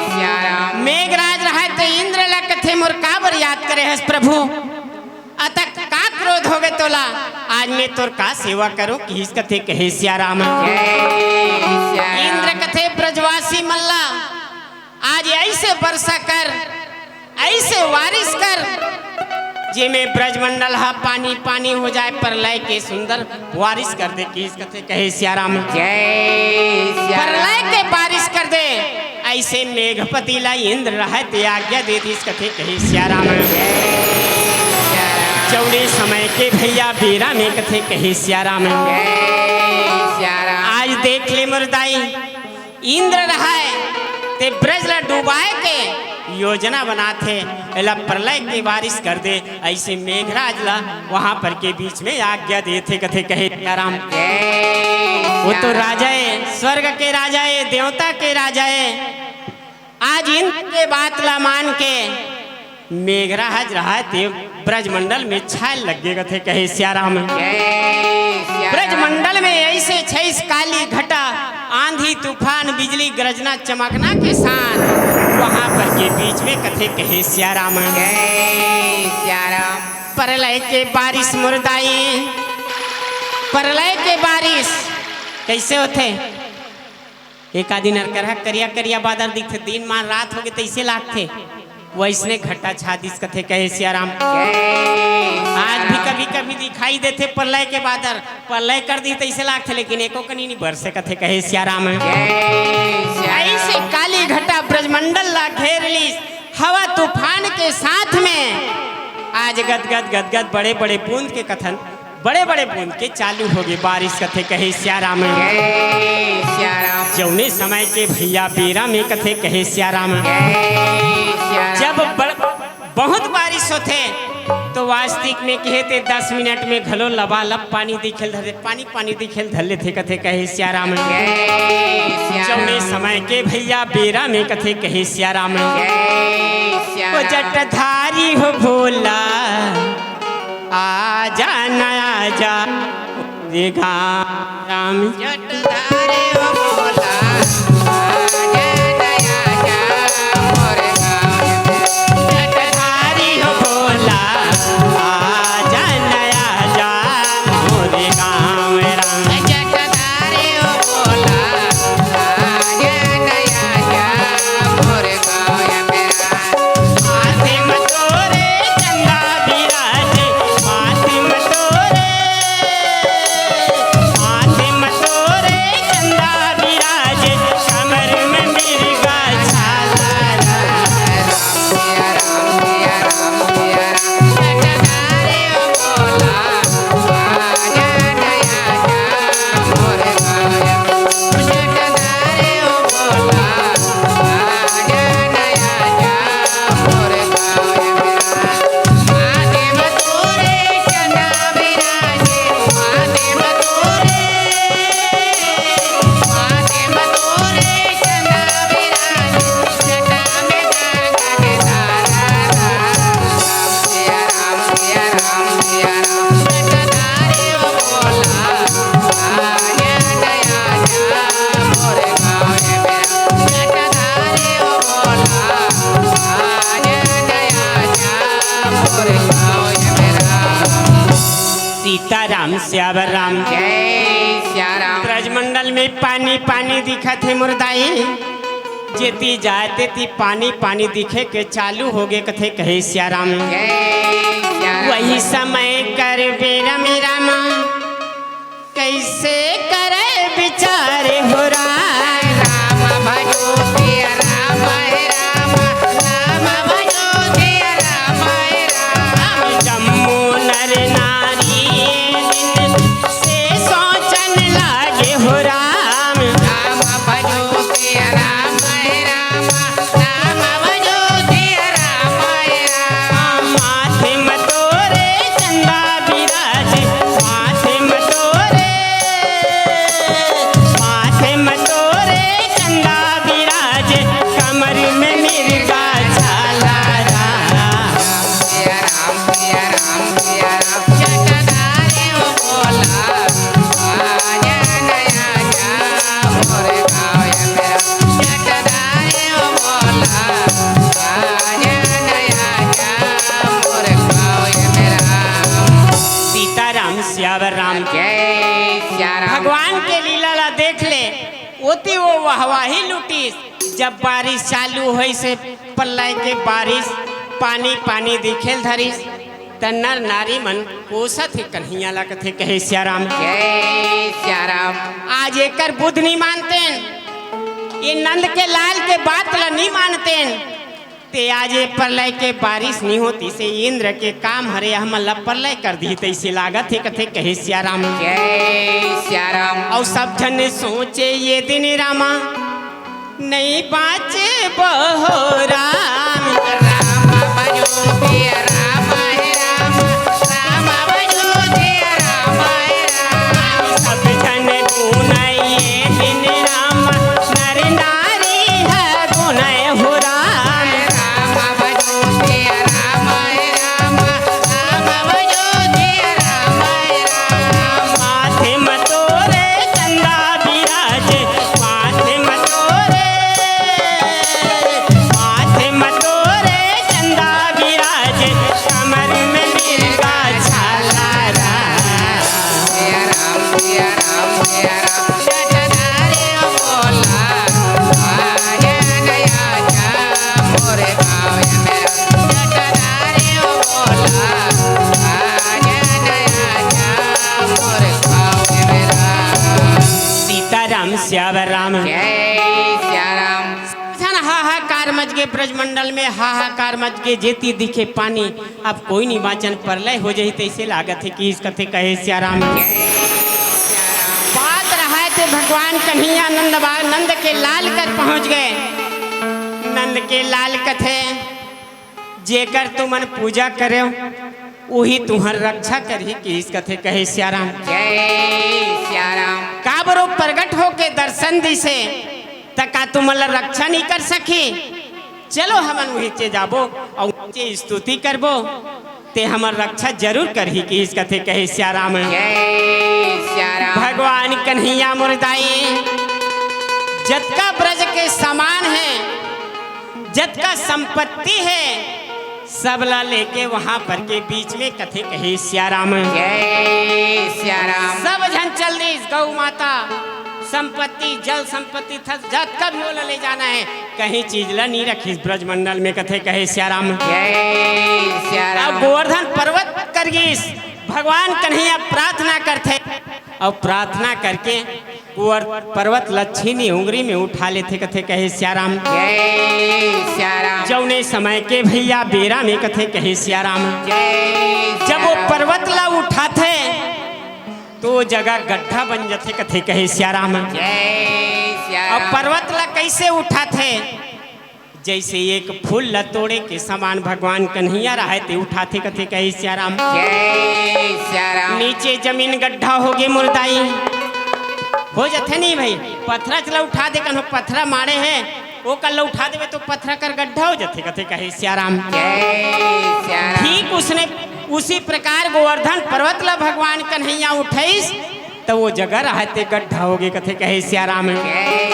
सिया राम। मेघराज रहत इंद्र ला कथे, मोर काबर याद करे हस प्रभु, अतक का क्रोध होगे तोला, आज मैं तोर का सेवा करूं, किहिस कथे कहे सिया राम। जय सिया राम। इंद्र कथे ब्रजवासी मन ला आज ऐसे वर्षा कर, ऐसे बारिश कर, जेमे ब्रजमंडल ह पानी पानी हो जाए, प्रलय के सुंदर बारिश कर दे, किहिस कथे कहे सिया राम। जय सिया राम। प्रलय के बारिश कर दे, ऐसे मेघपति ला इंद्र रहत आज्ञा दे दिस, कथे कहे सिया राम। जय सिया राम। जउने समय के भैया बेरा में, कथे कहे सिया राम। जय सिया राम। आज देख ले मोर दाई, इंद्र रहय ते ब्रज ला डुबाए के योजना बनाथे, एला प्रलय के बारिश कर दे, ऐसे मेघराज ला वहां पर के बीच में आज्ञा देथे, कथे कहे सिया राम। जय वो तो सिया राम। राजा ए, स्वर्ग के राजा ए, देवता के राजा ए। आज इंद्र के बात ला मान के मेघराज रहय ते ब्रजमंडल में छाए लग गे, कथे कहे सिया राम। जय सिया राम। ब्रजमंडल में ऐसे छाइस काली घटा, आंधी तूफान, बिजली गरजना चमकना के साथ, वहां पर के बीच में, कथे कहे सिया राम। जय सिया राम। प्रलय के बारिश मोर दाई, प्रलय के बारिश कैसे होथे? एक आदि नरकरहा करिया करिया बादर दिखथे, दिन मान रात होगे तइसे लागथे, वइसने घटा छा दिस, कथे कहे सिया राम। जय सिया राम। आज भी कभी कभी दिखाई देथे प्रलय के बादर, प्रलय कर दिस तइसे लागथे, लेकिन एको कनी नी बरसे, कथे कहे सिया राम। जय सिया राम। ऐसे काली घटा ब्रजमंडल ला घेर लिस, हवा तूफान के साथ में आज गदगद गदगद बड़े बड़े बूंद के कथन बड़े बड़े बूंद के चालू होगे बारिश, कथे कहे सिया राम। जय सिया राम। जउने समय के भैया बेरा में, कथे कहे सिया राम। जय सिया राम। जब बड़-, बहुत बारिश होथे तो वास्तविक में कहे ते दस मिनट में घलो लबालब पानी दिखेल धरे, पानी पानी दिखेल धर लेथे, कथे कहे सिया राम। जय सिया जउने राम। समय के भैया बेरा में, कथे कहे सिया राम। जय सिया ओ राम। जटधारी हो भोला, आजा ना आजा रे गाँव राम। जटधारी हो भोला, आजा ना आजा मोर गाँव में। जटधारी हो भोला, आजा ना आजा मोर गाँव राम। जटधारी हो भोला, आजा ना आजा मोर गाँव में राम। माथे म तोरे चंदा बिराजे, माथे म तोरे, माथे म तोरे चंदा बिराजे, कमर में मिर्गा छाला। सीताराम सियावर राम। जय सिया राम। ब्रजमंडल में पानी पानी दिखत हे मोर दाई, जेती जाए तेती पानी पानी दिखे के चालू होगे कथे कहे सिया राम। जय सिया राम। वही समय कर बेरा में रामा, सियावर राम। जय सिया राम। भगवान के लीला ला देख ले, ओती वो वाहवाही लुटिस। जब बारिश चालू होइस, प्रलय के बारिश, पानी पानी दिखेल धरिस, त नर नारी मन कोसत हे कन्हैया ला, कथे कहे सिया राम। जय सिया राम। आज एकर बुध नी मानतेन, ये नंद के लाल के बात ला नी मानतेन, ते आज ये प्रलय के बारिश नी होतिस, इंद्र के काम हरे, हमन ला प्रलय कर दिही, तइसे लागत हे, कथे कहे सिया राम। जय सिया राम। अउ सब झन सोचे ये दिन रामा, नइ बाँचे बहो राम। राम बजो सिया राम हे राम, राम बजो सिया राम हे राम। सब झन गुनइये दिन राम, नर नारी ह गुनय हो राम। राम बजो सिया राम हे राम, राम बजो सिया राम हे राम। माथे म तोरे चंदा बिराजे, माथे म तोरे, माथे म तोरे चंदा बिराजे, कमर में मिर्गा छाला राम। सिया राम, सिया राम, सिया राम, जटाधारी ओ भोला, आ जा नया जा मोरे गाँव में राम, जटाधारी ओ भोला, आ जा नया जा मोरे गाँव में राम। सीताराम सियावर राम। जय सिया राम। झन हाहाकार मच गे, ब्रजमंडल में हाहाकार मच गे, जेती दिखे पानी, अब कोई नी बाँचन, प्रलय हो जाही, तइसे लागत हे कि इस कथे कहे सिया राम। बात रहय ते भगवान कन्हैया नंद बा-, नंद के लाल कर पहुँच गए। नंद के लाल कथे, जेकर तुमन पूजा करेव, उही तुहर रक्षा करही, किहिस कथे कहे सियाराम। जय सियाराम। काबरो प्रगट होके दर्शन दिसे, त का तुमन ला रक्षा नइ कर सकही? चलो हमन उहीचे जाबो अउ उहीचे स्तुति करबो, ते हमर रक्षा जरूर करही, किहिस कथे कहे सियाराम। जय सियाराम। भगवान कन्हैया मोर दाई, जतका ब्रज के सामान हे, जतका संपत्ति हे, सब ला लेके वहां पर के बीच में कथे कहे सियाराम। जय सियाराम। सब झन चल दिस, गौ माता, संपत्ति, जल संपत्ति, थस, जतका भी ओला ले जाना हे, कहीं चीज ला नी रखिस ब्रजमंडल में, कथे कहे सियाराम। जय सियाराम। अब गोवर्धन पर्वत कर गिस, भगवान कन्हैया प्रार्थना करथे, अउ प्रार्थना करके गोवर-, पर्वत ल छीनी उंगरी में उठा लेथे, कथे कहे सियाराम। जय सियाराम। जउने समय के भैया बेरा में, कथे कहे सियाराम। जय जब वो सियाराम। पर्वत ल उठाथे, तो वो जगह गड्ढा बन जथे, कथे कहे सियाराम। जय सियाराम। अउ पर्वत ल कइसे उठाथे? जइसे एक फूल ल तोड़े के समान भगवान कन्हैया रहय, ते उठाथे, कथे कहे सियाराम। जय सियाराम। नीचे जमीन गड्ढा होगे मोर दाई, हो जथे नहीं भाई, पथरा ल उठा दे, कन्हो पथरा माड़े हे, ओकर ल उठा देबे तो पथरा कर गड्ढा हो जथे, कथे कहे सियाराम। जय सियाराम। ठीक उसने, उसी प्रकार गोवर्धन पर्वत ल भगवान कन्हैया उठइस, त वो जगह रहय ते गड्ढा होगे, कथे कहे सियाराम। जय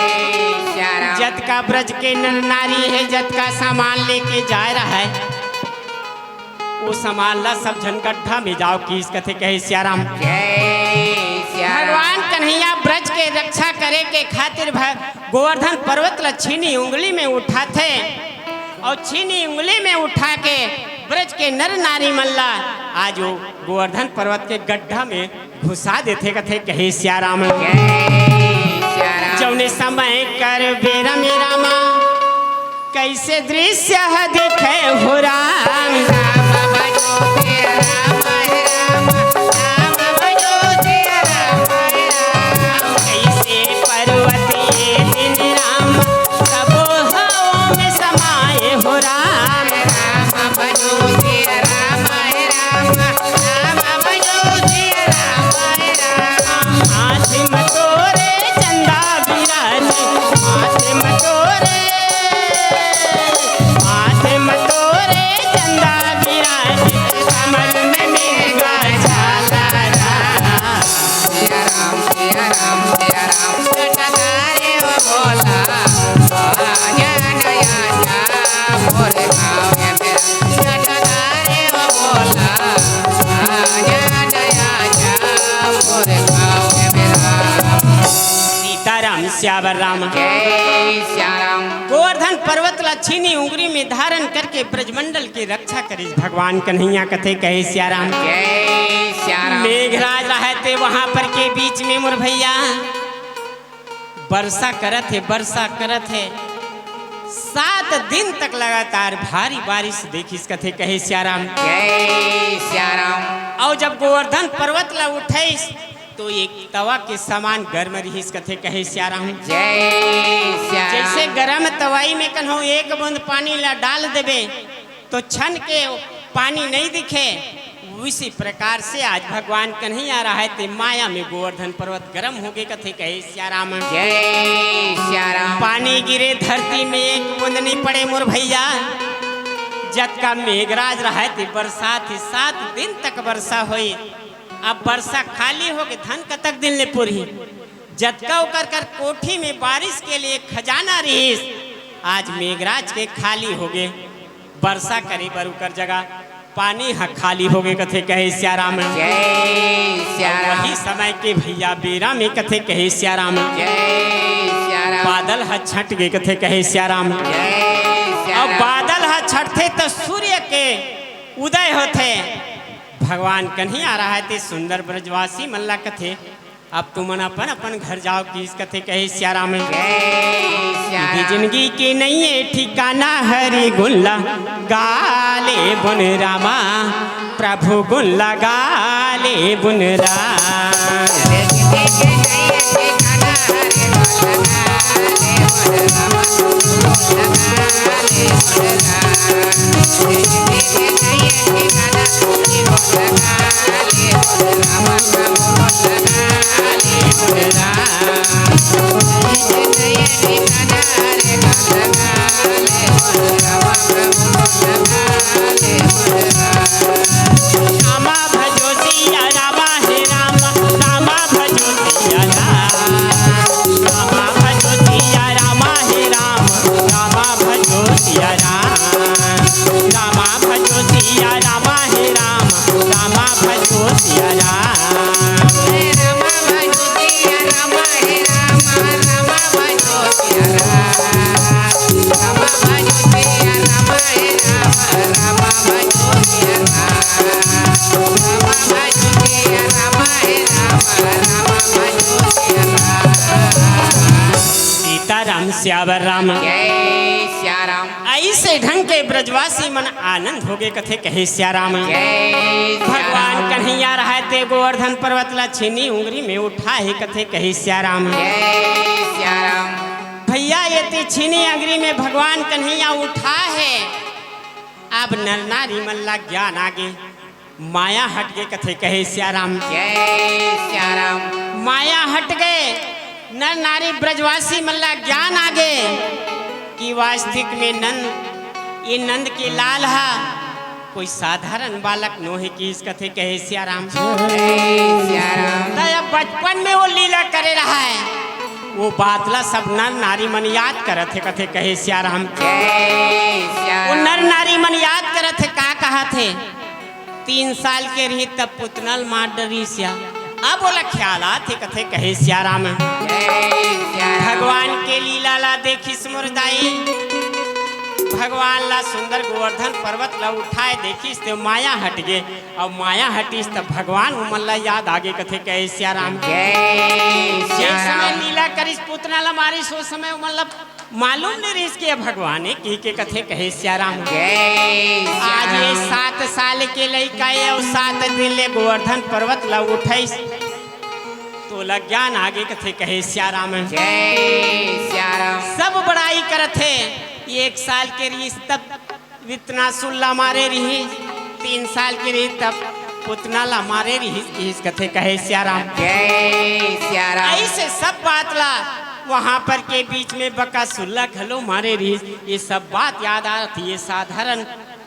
सियाराम। जतका ब्रज के नर नारी हे, जतका सामान लेके जाय रहय, वो सामान ला सब झन गड्ढा में जाव, किहिस कथे कहे सियाराम। जय सियाराम। भगवान कन्हैया ब्रज के रक्षा करे के खातिर भ-, गोवर्धन पर्वत ला छीनी उंगली में उठाथे, अउ छीनी उंगली में उठा के ब्रज के नर नारी मन ला आज वो गोवर्धन पर्वत के गड्ढा में घुसा देथे, कथे कहे सियाराम। जय सियाराम। जउने समय कर बेरा में रामा, कइसे दृश्य ह दिखे हो राम। राम बजो सियाराम, राम, राम बजो सियाराम, राम। कइसे पर्वत ये दिन राम, सबो हवा में समाए हो राम। राम बजो सियाराम, राम, राम बजो सियाराम, राम। हाथ म तोरे चंदा बिराजे, हाथ म तोरे, हाथ म तोरे चंदा बिराजे, सियावर राम। जय सिया राम। गोवर्धन पर्वत ला छीनी उंगरी में धारण करके ब्रजमंडल की रक्षा करिस भगवान कन्हैया कथे कहे सिया राम। जय सिया राम। मेघराज रहते वहां पर के बीच में मोर भैया, वर्षा करत हे, वर्षा करत हे, सात दिन तक लगातार भारी बारिश देखिस कथे कहे सिया राम। जय सिया राम। और जब गोवर्धन पर्वत ला उठाइस तो एक तवा के समान गर्म रहिस कथे कहे सिया राम। जय सिया राम। जैसे गरम तवाई में कन्हो एक बूंद पानी ला डाल देबे तो छन के पानी नहीं दिखे, उसी प्रकार से आज भगवान कन्हैया रहते माया में गोवर्धन पर्वत गरम हो गए कथे कहे सिया राम। जय सिया राम। पानी गिरे धरती में एक बूंद नहीं पड़े मोर भैया। जतका मेघराज रहते बरसात ही सात दिन तक वर्षा होई। अब वर्षा खाली हो गए, धन कतक दिन ले पुरही। जतका ओकर कर कोठी में बारिश के लिए खजाना रहिस, आज मेघराज के खाली हो गए। वर्षा करे बर ओकर जगह पानी ह खाली हो गए कथे कहे सिया राम। जय सिया राम। वही समय के भैया बेरा में कथे कहे सिया राम। जय सिया राम। बादल ह छट गए कथे कहे सिया राम। जय सिया और राम। बादल ह छटथे तो सूर्य के उदय होथे। भगवान कन्हैया रहते सुंदर ब्रजवासी मन ला कथे, अब तुमन अपन अपन घर जाओ किस कथे कहे सिया राम। जय सिया राम। जिंदगी के नइये ठिकाना हरि गुन ला गाले बुन रामा, प्रभु गुन ला गाले बुन राम। रामा भजो सिया रामा हे रामा, रामा भजो सिया राम। रामा भजो सिया रामा हे राम, रामा भजो सिया राम। रामा भजो सिया रामा हे राम, रामा भजो सिया राम। सीताराम सियावर राम। जय सिया राम। ऐसे ढंग के ब्रजवासी मन आनंद हो गए कथे कहे सिया राम। जय सिया भगवान राम। कन्हैया रहते गोवर्धन पर्वत ला छीनी उंगरी में उठा हे कथे कहे सिया राम। जय सिया राम। भैया ये ती छीनी उंगरी में भगवान कन्हैया उठा हे। अब नर नारी मन ला ज्ञान आगे, माया हट गए कथे कहे सिया राम। जय सिया राम। माया हट गए, नर नारी ब्रजवासी मन ला ज्ञान आगे कि वास्तविक में नंद, ये नंद के लाल हा कोई साधारण बालक नोहे किस कथे कहे सिया राम। जय सिया राम। त अब बचपन में वो लीला करे रहा है, वो बात ला सब नर नारी मन याद करत हे कथे कहे सिया राम। जय सिया वो राम। नर नारी मन याद करत हे, का कहत हे? तीन साल के रही तब पुतनल मार डरिस या। अब ओला ख्याल आथे कथे कहे सिया राम। जय सिया राम। भगवान के लीला ला देखिस मोर दाई। भगवान ला सुंदर गोवर्धन पर्वत ला उठाए देखिस ते माया हट गे। अब माया हटिस तब भगवान उमन ला याद आगे कथे कहे सिया राम। जय सिया जिस समय राम। लीला करिस पुतना ला मारिस, उस समय उमन ला मालूम नहीं रहिस कि ये भगवान हे, कहि के कथे कहे सिया राम। जय सिया आज ये राम। सात साल के लइका हे अउ सात दिन ले गोवर्धन पर्वत ला उठाइस, तोला ज्ञान आगे कथे कहे सिया राम। जय सिया राम। सब बड़ाई करत हे, ये एक साल के रहिस तब वित्नासुर ला मारे रहिस, तीन साल के रहिस तब पुतना ला मारे रहिस, किहिस कथे कहे सिया राम। जय सिया राम। ऐसे सब बात ला वहां पर के बीच में बकासुर ला घलो मारे रहिस। ये सब बात याद आत हे, ये साधारण,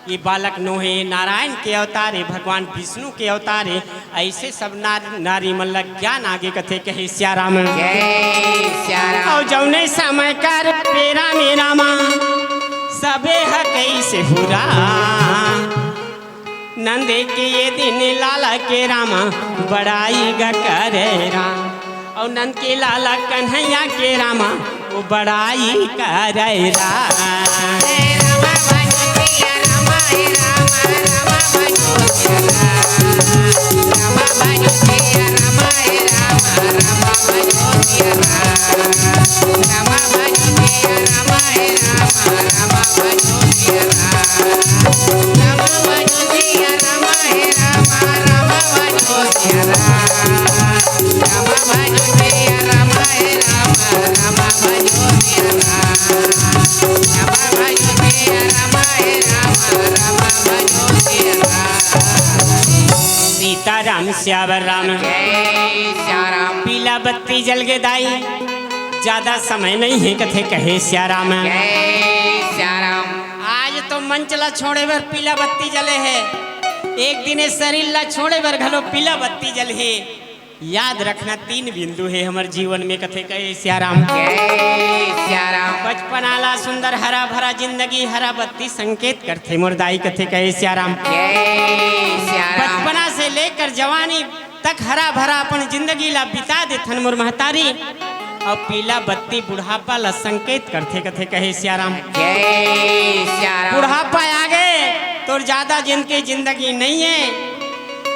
ये बालक नोहे, नारायण के अवतार हे, भगवान विष्णु के अवतार हे। ऐसे सब नार-, नारी मन ला ज्ञान आगे कथे कहे सिया राम। जय सिया राम। अउ जौने समय कर पेरा में रामा, सबे ह कइसे हुरा। नंदे के ये दिन लाला के रामा, बड़ाई ग करे राम। अउ नंद के लाला कन्हैया के रामा, ओ बड़ाई करे राम। सीताराम सियावर राम। जय सियाराम। पीला बत्ती जल गे दाई, ज्यादा समय नहीं हे कथे कहे सियाराम। जय सियाराम। आज तो मंच ला छोड़े बर पीला बत्ती जले हे, एक दिन ए शरीर ला छोड़े बर घलो पीला बत्ती जलही। याद रखना, तीन बिंदु हे हमर जीवन में कथे कहे सियाराम। जय सियाराम। बचपना ला सुंदर हरा भरा जिंदगी, हरा बत्ती संकेत करथे मोर दाई कथे कहे सियाराम। जय सियाराम। बचपना से लेकर जवानी तक हरा भरा अपन जिंदगी ला बिता देथन मोर महतारी, अउ पीला बत्ती बुढ़ापा ला संकेत करथे कथे कहे सियाराम। जय सियाराम। बुढ़ापा आ गे, तोर ज्यादा जिनके जिंदगी नहीं हे।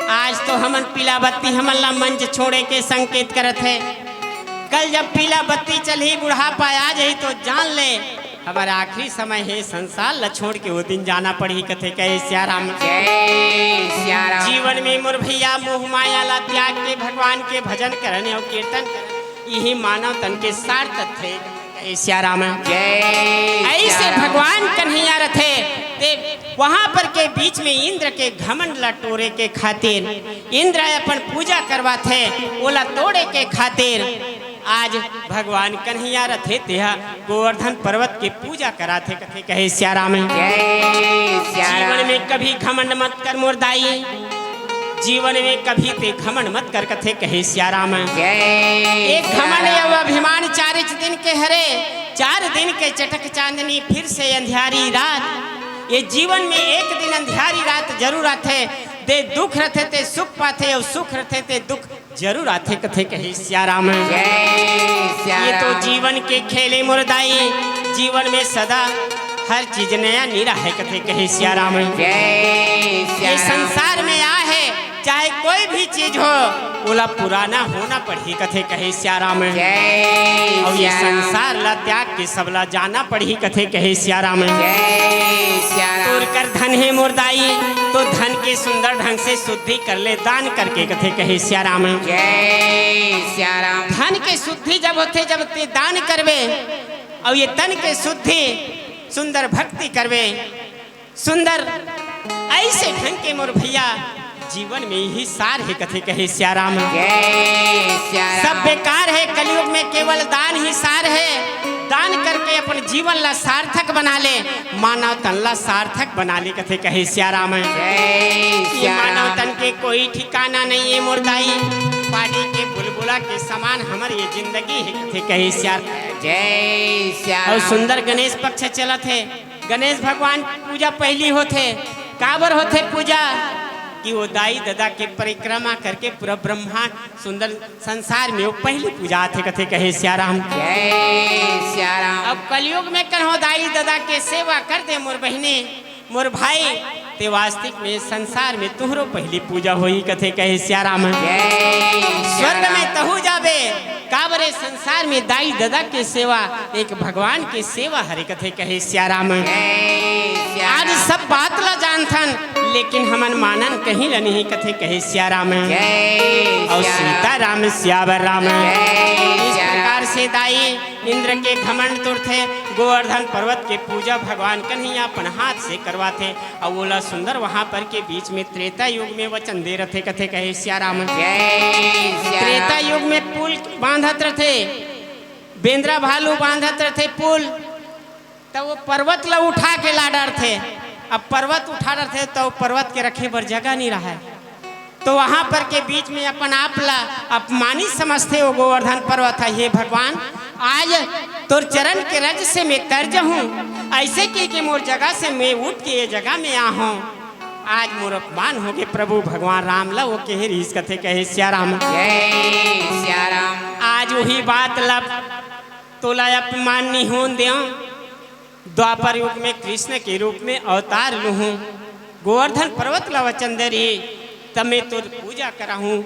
आज तो हमन पीला बत्ती हमन ला मंच छोड़े के संकेत करत हे। कल जब पीला बत्ती चलही, बुढ़ापा आ जाही, तो जान ले, हमर आखिरी समय हे, संसार ला छोड़ के ओ दिन जाना पड़ही कथे कहे सियाराम। जय सियाराम। जीवन में मोर भैया मोह माया ला त्याग के भगवान के भजन करने अउ कीर्तन करने, इही मानव तन के सार्थक थे कहे सियाराम। जय ऐसे सियाराम। भगवान कन्हैया रथे, ते वहां पर के बीच में इंद्र के घमंड ला टोरे के खातिर, इंद्र अपन पूजा करवाथे, ओला तोड़े के खातिर आज भगवान कन्हैया रथे, तेहा गोवर्धन पर्वत के पूजा कराथे कथे कहे सियाराम। जय सियाराम। जीवन में कभी घमंड मत कर मोर दाई, जीवन में कभी ते घमंड मत कर कथे कहे सियाराम। जय एक घमंड सियाराम। अउ अभिमान चारिच दिन के हरे, चार दिन के चटक चांदनी, फिर से अंधियारी रात। ये जीवन में एक दिन अंधियारी रात जरूर आथे, ते दुख रथे ते सुख पाथे, अउ सुख रथे ते दुख जरूर आथे कथे कहे सियाराम। जय सियाराम। ये तो जीवन के खेले मोर दाई, जीवन में सदा हर चीज नया नी राहय कथे कहे सियाराम। जय ये सियाराम। संसार में आ हे, चाहे कोई भी चीज हो, ओला पुराना होना पड़ही कथे कहे सियाराम। जय अउ ये सियाराम। संसार ला त्याग के सबला जाना पड़ही कथे कहे सियाराम। जय सियाराम। तोर कर धन हे मोर दाई, तो धन के सुंदर ढंग से शुद्धि कर ले दान करके कथे कहे सियाराम। जय सियाराम। धन के शुद्धि जब होथे, जब ते दान करबे, अउ ये तन के शुद्धि सुंदर भक्ति करबे, सुंदर ऐसे ढंग के मोर भैया जीवन में इही सार हे कथे कहे सियाराम। जय सियाराम। सब बेकार हे, कलयुग में केवल दान ही सार हे। दान करके अपन जीवन ला सार्थक बना ले, मानव तन ला सार्थक बना ले कथे कहे सियाराम। जय ये सियाराम। मानव तन के कोई ठिकाना नहीं हे मोर दाई, पानी के बुलबुला के समान हमर ये जिंदगी हे कथे कहे सियाराम। जय सियाराम। अउ सुंदर गणेश पक्ष चलत हे, गणेश भगवान पूजा पहली होथे। काबर होथे पूजा? कि वो दाई ददा के परिक्रमा करके पूरा ब्रह्मांड सुंदर संसार में वो पहली पूजा आथे कथे कहे सियाराम। जय सियाराम। अब कलयुग में कन्हो दाई ददा के सेवा कर दे मोर बहिनी, मोर भाई, ते वास्तविक में संसार में तुहरो पहली पूजा होही कथे कहे सियाराम। जय सियाराम। स्वर्ग में तहू जाबे, काबरे संसार में दाई ददा के सेवा एक भगवान के सेवा हरे कथे कहे सियाराम। जय सियाराम। आज सब बात ला जानथन, लेकिन हमन मानन कहीं ल नहीं कथे कहे सियाराम। जय अउ सियाराम। सीताराम सियावर राम। जय इस सियाराम। प्रकार से दाई इंद्र के घमंड तुरथे, गोवर्धन पर्वत के पूजा भगवान कन्हैया अपन हाथ से करवाथे। अउ ओला सुंदर वहां पर के बीच में त्रेता युग में वचन दे रथे कथे कहे सियाराम। जय सियाराम। त्रेता युग में पुल बांधत रथे, बेंदरा भालू बांधत रथे पुल, त वो पर्वत ला उठा के ला डरथे। अब पर्वत उठा डरथे त वो पर्वत के रखे बर जगह नहीं रहे, तो वहां पर के बीच में अपन आप ला अपमानित समझथे वो गोवर्धन पर्वत ह। हे भगवान, आज तोर चरण के रज से मैं तर जहूं, ऐसे कह के मोर जगह से मैं उठ के ये जगह में आहूं। आज मोर अपमान होगे प्रभु भगवान राम ला, वो कहे रिहिस कथे कहे सियाराम। जय सियाराम। उही बात ला तोला अपमान नहीं होन देव। द्वापर युग में कृष्ण के रूप में अवतार लूहूं, गोवर्धन पर्वत ला वचन दे रही, तब मैं तोर पूजा कराहूं,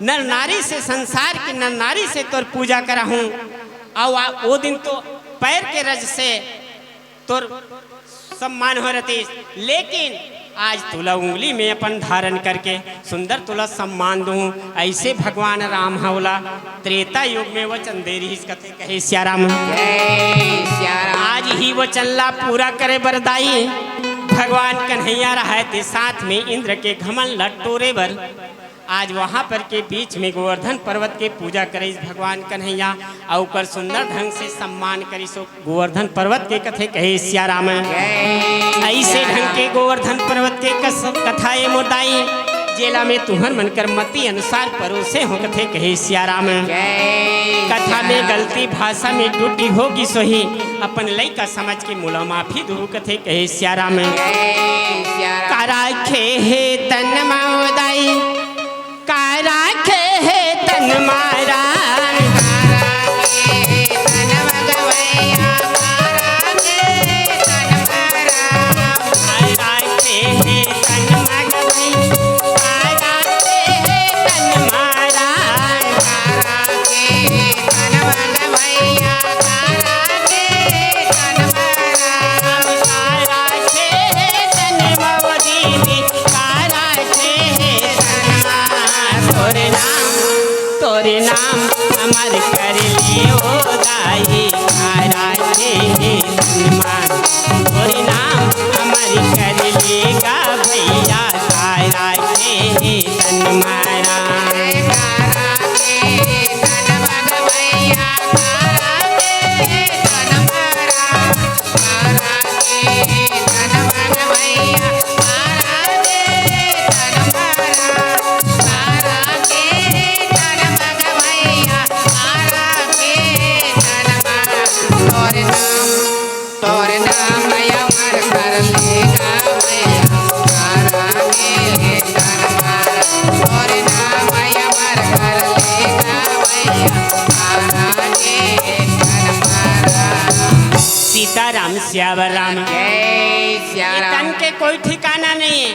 नर नारी से, संसार के नर नारी से तोर पूजा कराहूं। अउ आ, ओ दिन तो पैर के रज से तोर सम्मान हो रतिस, लेकिन आज तोला उंगली में अपन धारण करके सुंदर तोला सम्मान दूं। ऐसे भगवान राम ह ओला त्रेता युग में वचन दे रहिस, कथे कहे सियाराम। जय सियाराम। आज ही वचन ला पूरा करे बर दाई भगवान कन्हैया रहय ते साथ में इंद्र के घमंड ला टोरे बर आज वहां पर के बीच में गोवर्धन पर्वत के पूजा करिस भगवान कन्हैया, अउ ओकर सुंदर ढंग से सम्मान करिस। ओ गोवर्धन पर्वत के कथे कहे सियाराम। जय ऐसे ढंग के गोवर्धन पर्वत के कस, कथा ए मोर दाई, जेला में तुहर मन कर मति अनुसार परोसे हो, कथे कहे सियाराम। जय कथा में गलती, भाषा में त्रुटि होगी सोही, अपन लइका समझ के मोला माफी दू, कथे कहे सियाराम। जय सियाराम। का राखे हे तन मा ओ दाई, का राखे हे तन मा राम। का राखे हे तन मा गवई, का राखे हे तन मा राम। का राखे हे तन मा ओ दीदी, का राखे हे तन मा। तोर नाम, तोर नाम अमर कर ले ओ दाई, का राखे हे तन मा। तोर नाम अमर कर ले गा भैया, का राखे हे तन मा। तोर नाम अमर कर ले गा भैया, तारा के तन मा। तोर नाम अमर कर ले गा भैया, तारा के तन मा। सीताराम सियावर राम। जय ये सियाराम। तन के कोई ठिकाना नहीं है।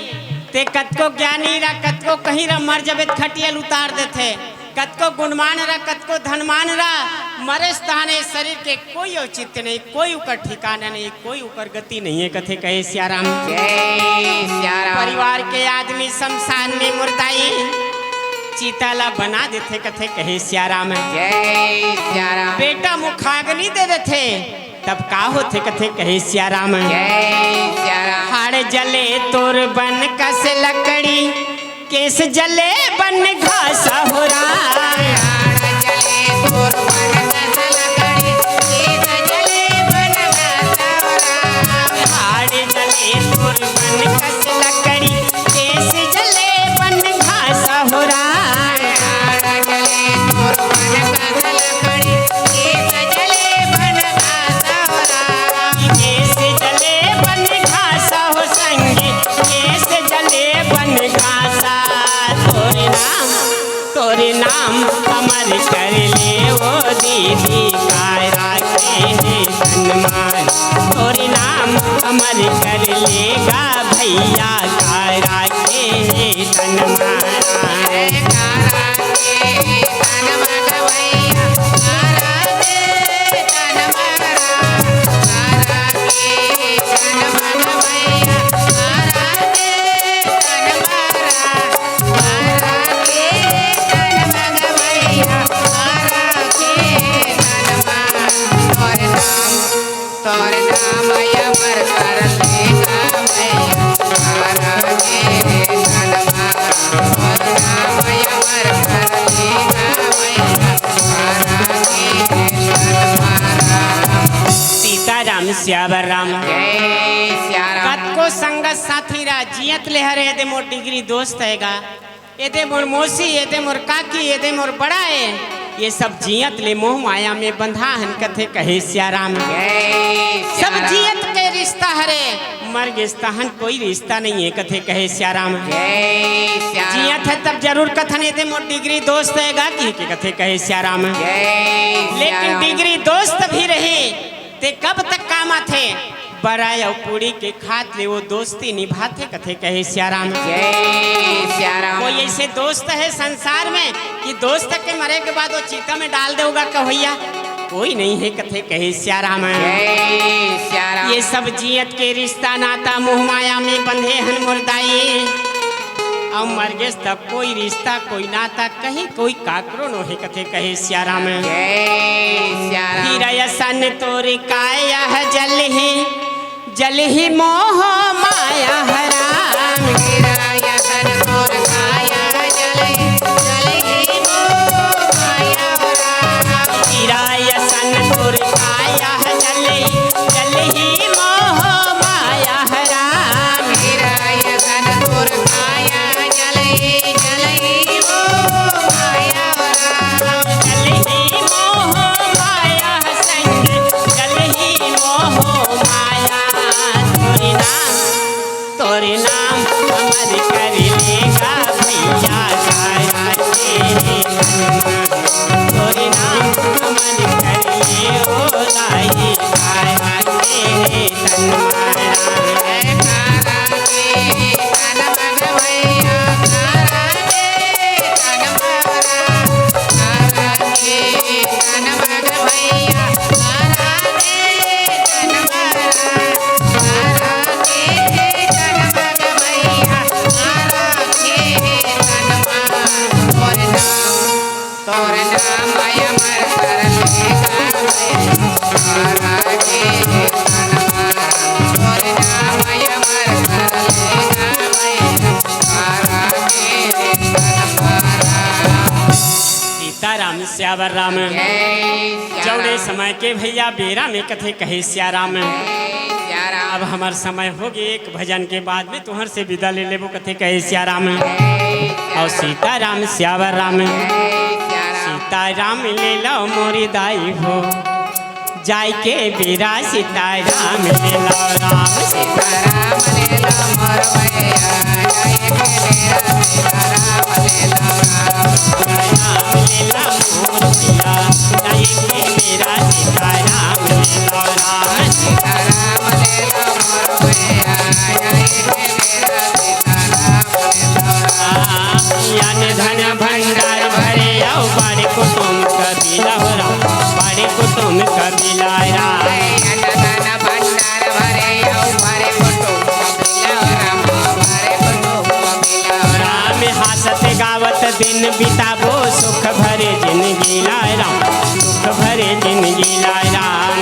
ते कतको ज्ञानी रा, कतको कहीं रा, मर जबे त खटिया ल उतार देथे। कतको गुणमान रा, कतको धनमान रा, मरे स्थाने शरीर के कोई औचित्य नहीं, कोई ओकर ठिकाना नहीं, कोई ओकर गति नहीं है, कथे कहे सियाराम। जय सियाराम। परिवार के आदमी शमशान में मुर्दाई चिता ला बना देथे, कथे कहे सियाराम। जय सियाराम। बेटा मुखाग्नि दे देथे, तब का होथे, कथे कहे सियाराम। जय सियाराम। हाड़ जले तोर बन कस लकड़ी, केस जले बन घास हो राम। जले तोर बन कस लकड़ी, केस जले बन घास हो राम। हाड़ जले तोर बन कस लकड़ी, केस जले बन घास हो राम। जले तोर बन कस लकड़ी, केस जले बन घास हो राम। केस जले बन घास हो संगी, केस जले बन घास। तोर नाम, तोर नाम अमर कर ले ओ दीदी, का राखे हे तन मा। तोर नाम अमर कर ले गा भैया, का राखे हे तन मा। तोर नाम अमर कर ले गा भैया, तारा के तन मा। तोर नाम अमर कर ले गा भैया, तारा के तन मा। सीताराम सियावर राम। जय सियाराम। कतको संगत साथी रा जियत ले हरे, एदे मोर डिग्री दोस्त हे गा, एदे मोर मौसी, एदे मोर काकी, एदे मोर बड़ा हे। ये सब जियत ले मोह माया में बंधा हन, कथे कहे सियाराम। जय सब सियाराम। जियत के रिश्ता हरे, मर गेस तहन कोई रिश्ता नइ हे कथे कहे सियाराम। जियत हे तब जरूर कथन, एदे मोर डिगरी दोस्त हे गा कहिके कथे कहे सियाराम। लेकिन डिगरी दोस्त भी रहे ते कब तक काम आथे? बराई अउ पूड़ी के खात ले वो दोस्ती निभाथे कथे कहे सियाराम। कोई ऐसे दोस्त हे संसार में कि दोस्त के मरे के बाद वो चिता में डाल देवगा कहवइया? कोई नइ हे कथे कहे सियाराम। ये सब जियत के रिश्ता नाता मोह माया में बंधे हन मोर दाई। अउ मर गेस त कोई रिश्ता कोई नाता कहीं कोई काकरो नोहे कथे कहे सियाराम। हीरा असन तोर काया जलही, जलही मोह माया राम। हीरा असन तोर काया जलही, जलही मोह माया राम। जलही मोह माया संग, जलही मोह माया। तोरे नाम, तोरे नाम हमर कर लेगा भैया, काया तेरे तन मा। तोरे नाम हमर कर ले ओ दाई, काया तेरे तन मा। सीताराम सियावर राम। जौने समय के भैया बेरा में कथे कहे सियाराम। अब हमर समय हो गे, एक भजन के बाद में तुहर से विदा ले लेबो कथे कहे सियाराम। अउ सीताराम सियावर राम। सीताराम ले लो मोरी दाई हो, जाय के बेरा सीताराम ले लो राम। सीताराम ले लो मोर भैया, जाय के बेरा सीताराम ले लो राम। सीताराम ले लो मोर भैया, जाय के बेरा सीताराम ले लो राम। सीताराम ले लो मोर भैया, जाय के बेरा सीताराम ले लो राम। अन्न धन भंडार भरे अउ बड़े कुटुम कबीला हो राम, बड़े कुटुम कबीला राम। राम हंसत गावत दिन बिताबो, सुख भरे जिनगी ला राम, सुख भरे जिनगी ला राम।